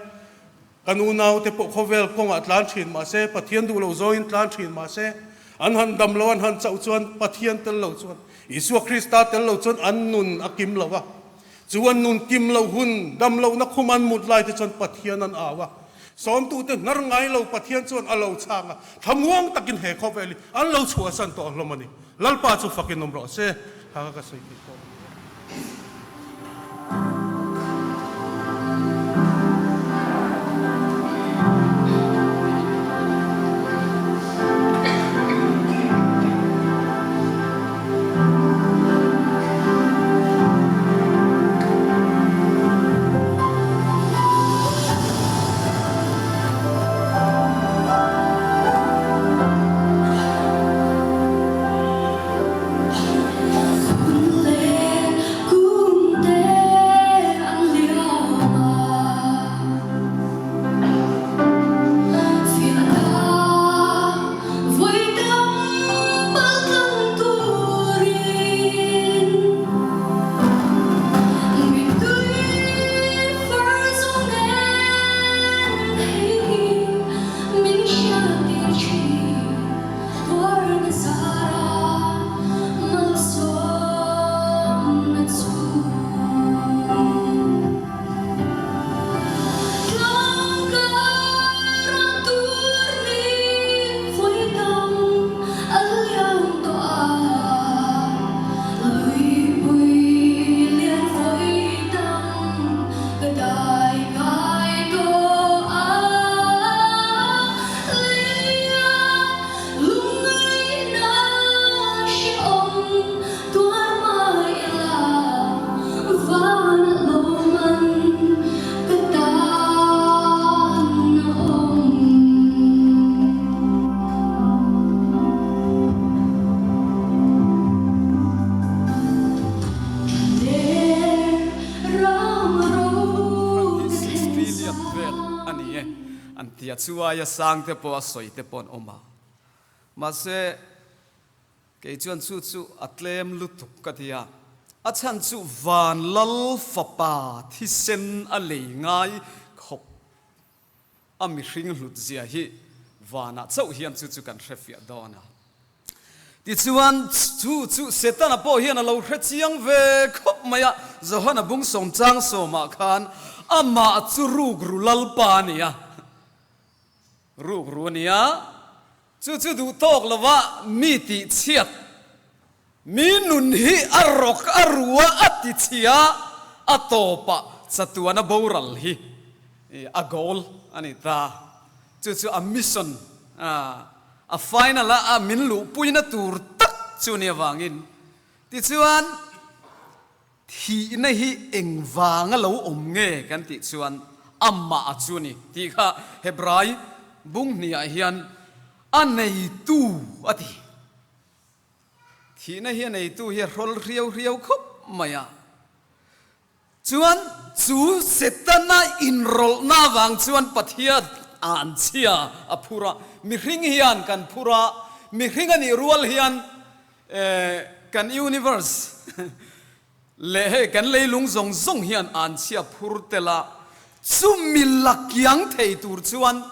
Kan unaute pawh khawvel kawngah tlan thin mahse, Pathian duh lo zawngin tlan thin mahse, an han dam lo, an han chauh chuan Pathian tel lo chuan, Isua Krista tel lo chuan an nun a kim lo a. Chu an nun kim loh hun, dam lohna khum an mut lai te chuan Pathian an au a. Sawmtute hnar ngai lo Pathian chuan a lo chhang a, thlamuang takin he khawvel hi an lo chhuahsan tawh hlawm a ni. Lalpa chu fakin awm rawh se. Haka ka sawi thei tawh. Chuaia sang te pawh a sawi te pawh an awm a. Mahse, kei chuan chu chu a tlem lutuk ka ti a. A chhan chu van lal fapa thisen a lei ngai khawp a mihring hlut zia hi vanah chauh hian chu chu kan hrefiah dawn a. Tichuan, chu chu Setana pawh hian a lo hre chiang ve khawp mai a, Johana bung sawm chang sawmah khan amah chu rukru lalpa a ni a. Rukru a nia, chu chu duh tawk lova mi tih chhiat, mi nun hi a rawk a ru a, a ti chhia, a tawpah chatuana boral hi a goal a ni ta. Chu chu a mission, a final a a min luhpuina tur tak chu ni avangin. Tichuan, Thihna hi engvanga lo awm nge kan tih chuan amah chu a ni tih kha Hebrai bung hniah hian a neitu a ti. Thihna hi a neitu hi a hrawl hriau hriau khawp mai a. Chuan chu Setana inrawlhna avang chuan Pathian an chhia a phur a, mihring hian kan phur a, mihring a nih rual hian Kan universe leh hei kan leilung zawng zawng hian an chhia phur tel a, chumi la kiang thei tur chuan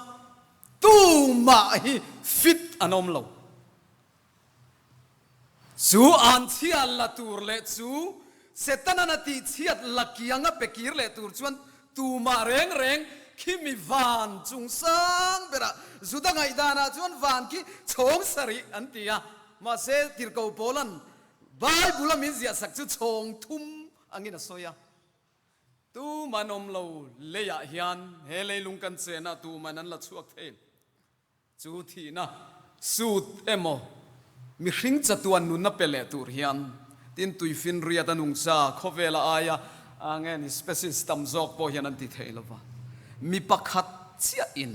tumah hi fit an awm lo. Chu anchhia la tur leh chu Setana'n a tihchhiat la kianga pe kir leh tur chuan tumah reng reng khi mi van chung sang berah Juda ngaihdanah chuan van khi chhawng sarih an ti a. Mahse, Tirhkoh Paula'n Bible-a min ziahsak chu chhawng thum angin a sawi a. Tuman awm lo leiah hian he leilung kan chenah tuman an la chhuak thei. Chu thihna sut emaw mihring chatuan nunna pe leh tur hian tin tuifinriat a nungcha khawvela aia nge ni species tam zawk pawh hian an ti thei lova, mi pakhat chiahin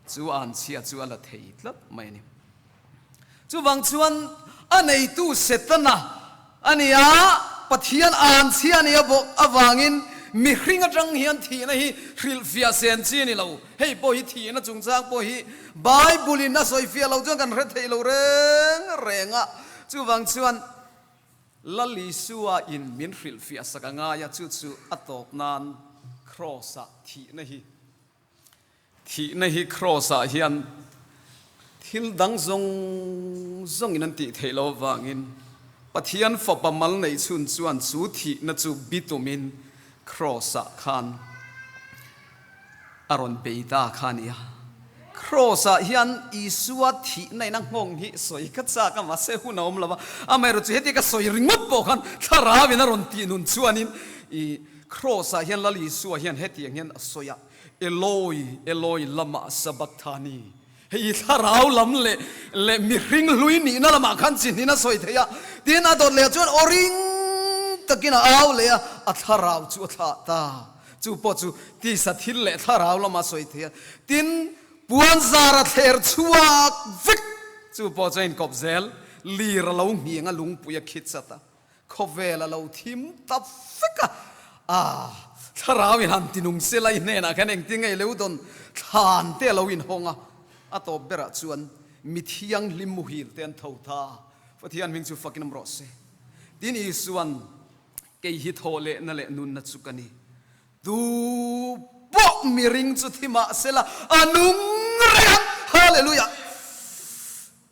chu anchhia chu a la thei tlat mai a ni. Chuvang chuan a neitu Setana a ni a, Pathian anchhia a nih bawk avangin mihring atang hian thihna hi hrilhfiah sen chi a ni lo. Hei pawh hi thihna chungchang pawh hi Bible-in a sawifiah lo chuan kan hre thei lo reng reng a. Chuvang chuan Lal Isua in min hrilhfiah sak a ngai a, chu chu a tawp nan Kraws-ah thihna hi Thihna hi Kraws-ah hian thil dang zawng zawngin an tih theih loh avangin Pathian Fapa mal neih chhun chuan chu thihna chu bitumin Kraws-ah khan a rawn bei ta kha a ni a. Kraws-ah hian Isua thihna in a nghawng hi sawi ka chak a, mahse hun a awm lo a. Amaherawhchu heti ka sawi ringawt pawh khan Thlarauin a rawn tih nun chuanin i Kraws-ah hian Lal Isua hian hetiang hian a sawi a. Eloi, Eloi, lama sabachthani? Hei hi thlarau lam leh leh mihring hlui nihna lamah khan chi hnin a sawi thei a. Tin, a dawt leh chuan aw ring takin a au leh a, a thlarau chu a thlah ta. Chu pawh chu tisa thil leh thlarau lama sawi thei a. Tin, puan zar a thler chhuak vek. Chu pawh chu a inkawp zel. Lir a lo nghing a, lungpui a khit chat a. Khawvel a lo thim ta vek a, ah, thlarau in han tinung se lai hnenah khan engtin nge lo dawn thlan te a lo inhawng a, a tawp berah chuan mi thianghlim muhil te an tho ta, Pathian hming chu fakin awm rawh se. Tin Isuan, Kei hi thaw lehna leh nunna chu ka ni, tu pawh miring chu thi mah sela a nung reng ang, Hallelujah!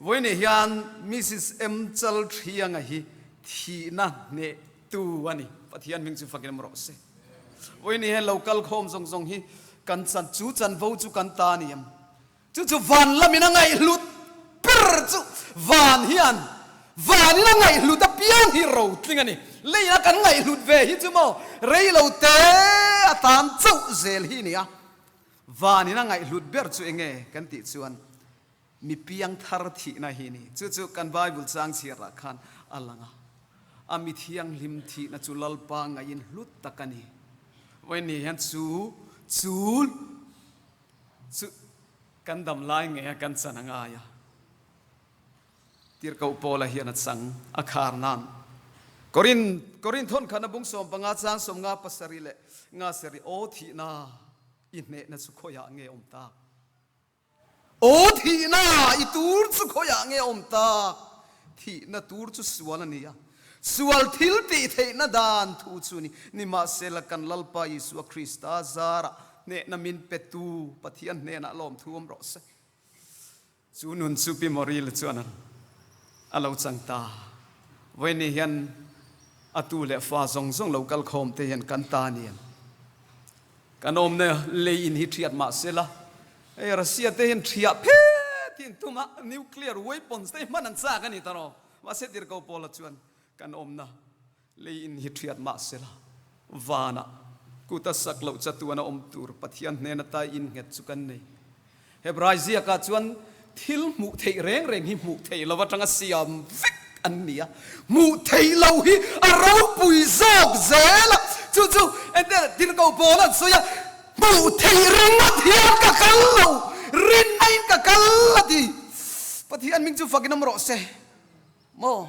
Vawiinah hian Misis M. Chalthianga hi thihna hnehtu a ni. Pathian hming chu fakin awm rawh se. Vawiinah hian lo kal khawm zawng zawng hi kan chan, chu chanvo chu kan ta a ni em? Chu chu van lamin a ngaihhlut ber chu van hian vanin a ngaihhlut apiang hi rotling a ni. Leia kan ngaihhlut ve hi chu maw rei lo te atan chauh zel hi a ni a. Vanin a ngaihhlut ber chu enge kan tih chuan Mi piang thar thihna hi ni. Chu chu kan Bible chang chhiarah khan a lang a. A mi thianghlim thihna chu Lalpa ngaiin hlut tak a ni. Vawiin hian chu chu chu kan dam lai ngei a kan chan a ngai a. Tirhkoh Paula hian a chang a khar nan. Korin Korin thawn khan a bung 15 chang 57 leh nga seri aw thihna i hnehna chu khawiah nge awm tak? Aw thihna i tur chu khawiah nge awm tak? Thihna tur chu sual a ni a, sual thil tih theihna dan thu chu a ni. Nimahsela kan Lalpa Isua Krista zarah hnehna min petu Pathian hnenah lawmthu awm rawh se. Chu nun chu Pi Moril chuan a lo chang ta. Vawiini hian a tu leh fa zawng zawng lo kal khawm te hian kan ta nen Kan awmna lei in hi thiat mah sela, hei Russia te hian thiah phet hi an tum a, nuclear weapons te hi hman an chak a ni ta rawh. Mahse Tirhkoh Paula chuan kan awmna lei in hi thiat mah sela, vanah kut a sak loh chatuan a awm tur Pathian hnen ata in nghet chu kan nei. Hebrai ziakah chuan thil hmuh theih reng reng hi hmuh theih lo atanga siam vek an ni a, hmuh theih lo hi a ropui zawk zel a, chu chu ente Tirhkoh Paul an sawi a, hmuh theih ringawt hian ka kal lo, rinna-in ka kal a ti. Pathian hming chu fakin awm rawh se. Maw?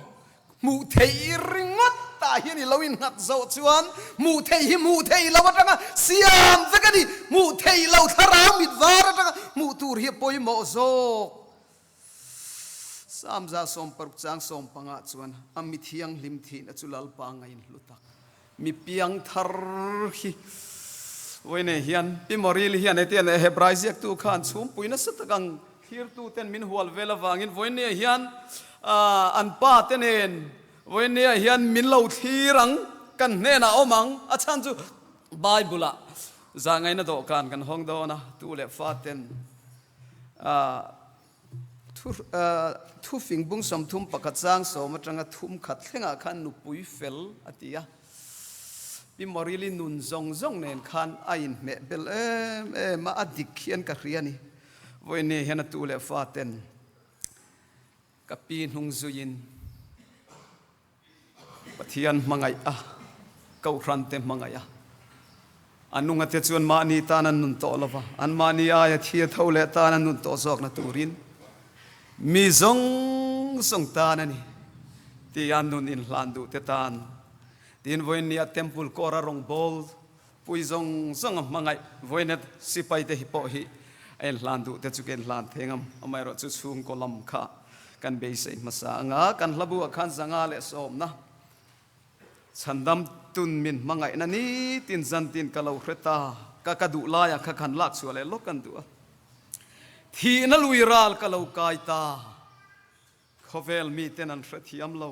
Hmuh theih ringawt tah hian i lo innghat zawh chuan hmuh theih hi hmuh theih lo atanga siam vek a ni. Hmuh theih lo thlarau mit var atanga hmuh tur hi a pawimawh zawk. Samza 60 chang 15 chuan a mi thianghlim thihna chu Lalpa ngain hlu tak. Mi piang thar hi vawiinei hian Pi Moril hian hetiang leh Hebrai ziaktu khan chhumpui nasa tak ang thlirtu ten min hual vel avangin vawiinei hian. An pa te nen vawinia hian min lo thlir ang, kan hnenah awm ang. A chhan chu Bible-ah zahngaihna dawhkan kan hawng dawn a, tu leh fa ten thufing bung 31 chang sawm atanga thum khat thlengah khan nupui fel a ti a. Pi Morili nun zawng zawng nen khan a inhmeh bel em em a, a dik hian ka hria a ni. Vawinia hian a tu leh fa ten Ka pi hnung zuiin Pathian hmangaih a, Kohhran te hmangaih a. A nunga te chuan mahni tan an nun tawh lova, an mahni aia thi a tho leh tan an nun tawh zawkna turin mi zawng zawng tan a ni tia nun inhlan duh te tan tiin vawiinnia Temple kawra rawngbawl Pui zawng zawng a hmangaih vawinet sipai te hi pawh hi a inhlan duh te chu ka inhlan thei ngam. Amaherawh chu chhungkaw lam kha kan beisei hmasa anga kan hlabu ah khan zanga leh sawmna chhandam tun min hmangaihna nitin zantin ka lo hre ta ka ka duh laiah kha kan lak chhuah leh lawk kan duh a. Thihna lui ral ka lo kai ta. Khawvel miten an hrethiam lo.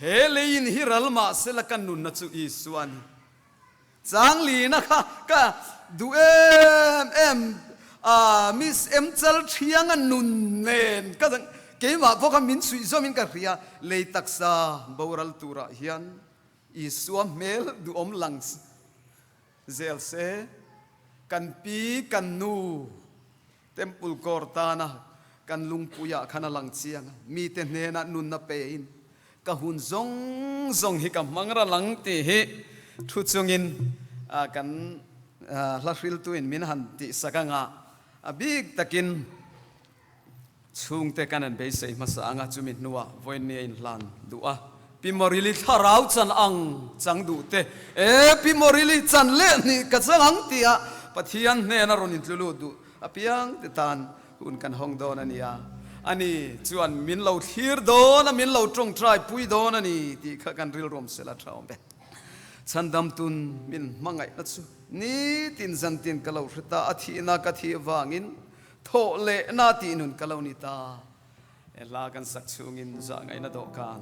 He leiin hi ral mah sela ka nunna chu Isua a ni. Changlina kha ka duh em em a, Miss Em Chal Thianga nun nen ka keimah pawh kha min suih zawmin ka hria. Lei taksa boral turah hian Isua hmel duhawm lang zel se, kan pi kan nu Temple kawr tana kan lungpuiah khan a lang chiang a, mite hnenah nunna pein ka hun zawng zawng hi ka hmang ral ang tih hi thu chungin kan hla hriltuin min han tihsak anga a bik takin chhungte kan han beisei hmasa anga chumi hnuah vawinia inhlan duh a. Pi Morili thlarau chan ang chang duh te, E Pi Morili chan leh hnih ka chang ang tia Pathian hnena rawn intlu lut duh apiang te tan hun kan hawng dawn a nia. Ani chuan min lo thlir dawn a, min lo tawngtai pui dawn a ni tih kha kan rilruam sela tha awm ve. Chhandam tun min hmangaihna chu nitin zantin ka lo hre ta, a thihna ka thih vangin thawh lehna tih nun ka lo ni ta. He hla kan sak chhungin zahngaihna dawhkan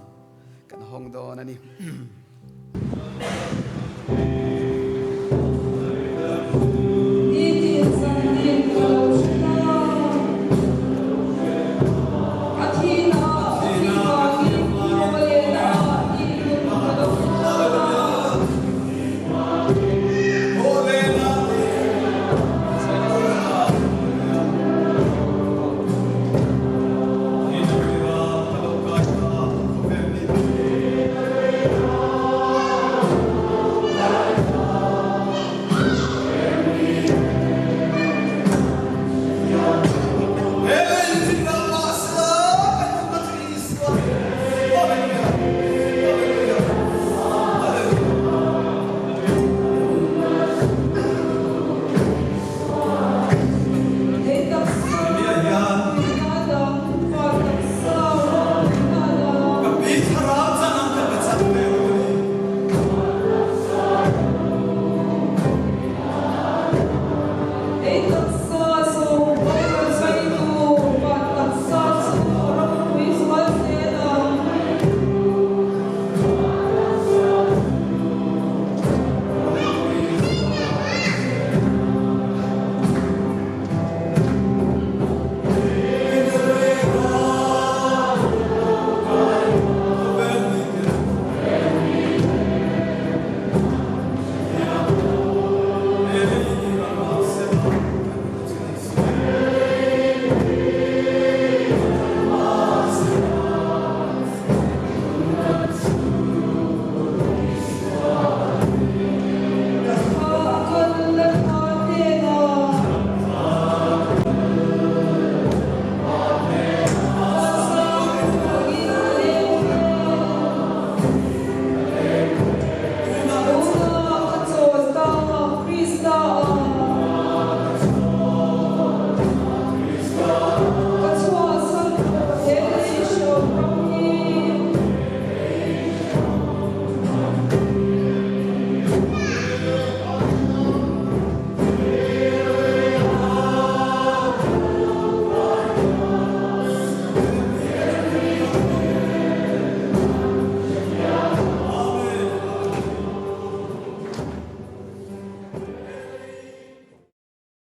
kan hawng dawn a ni.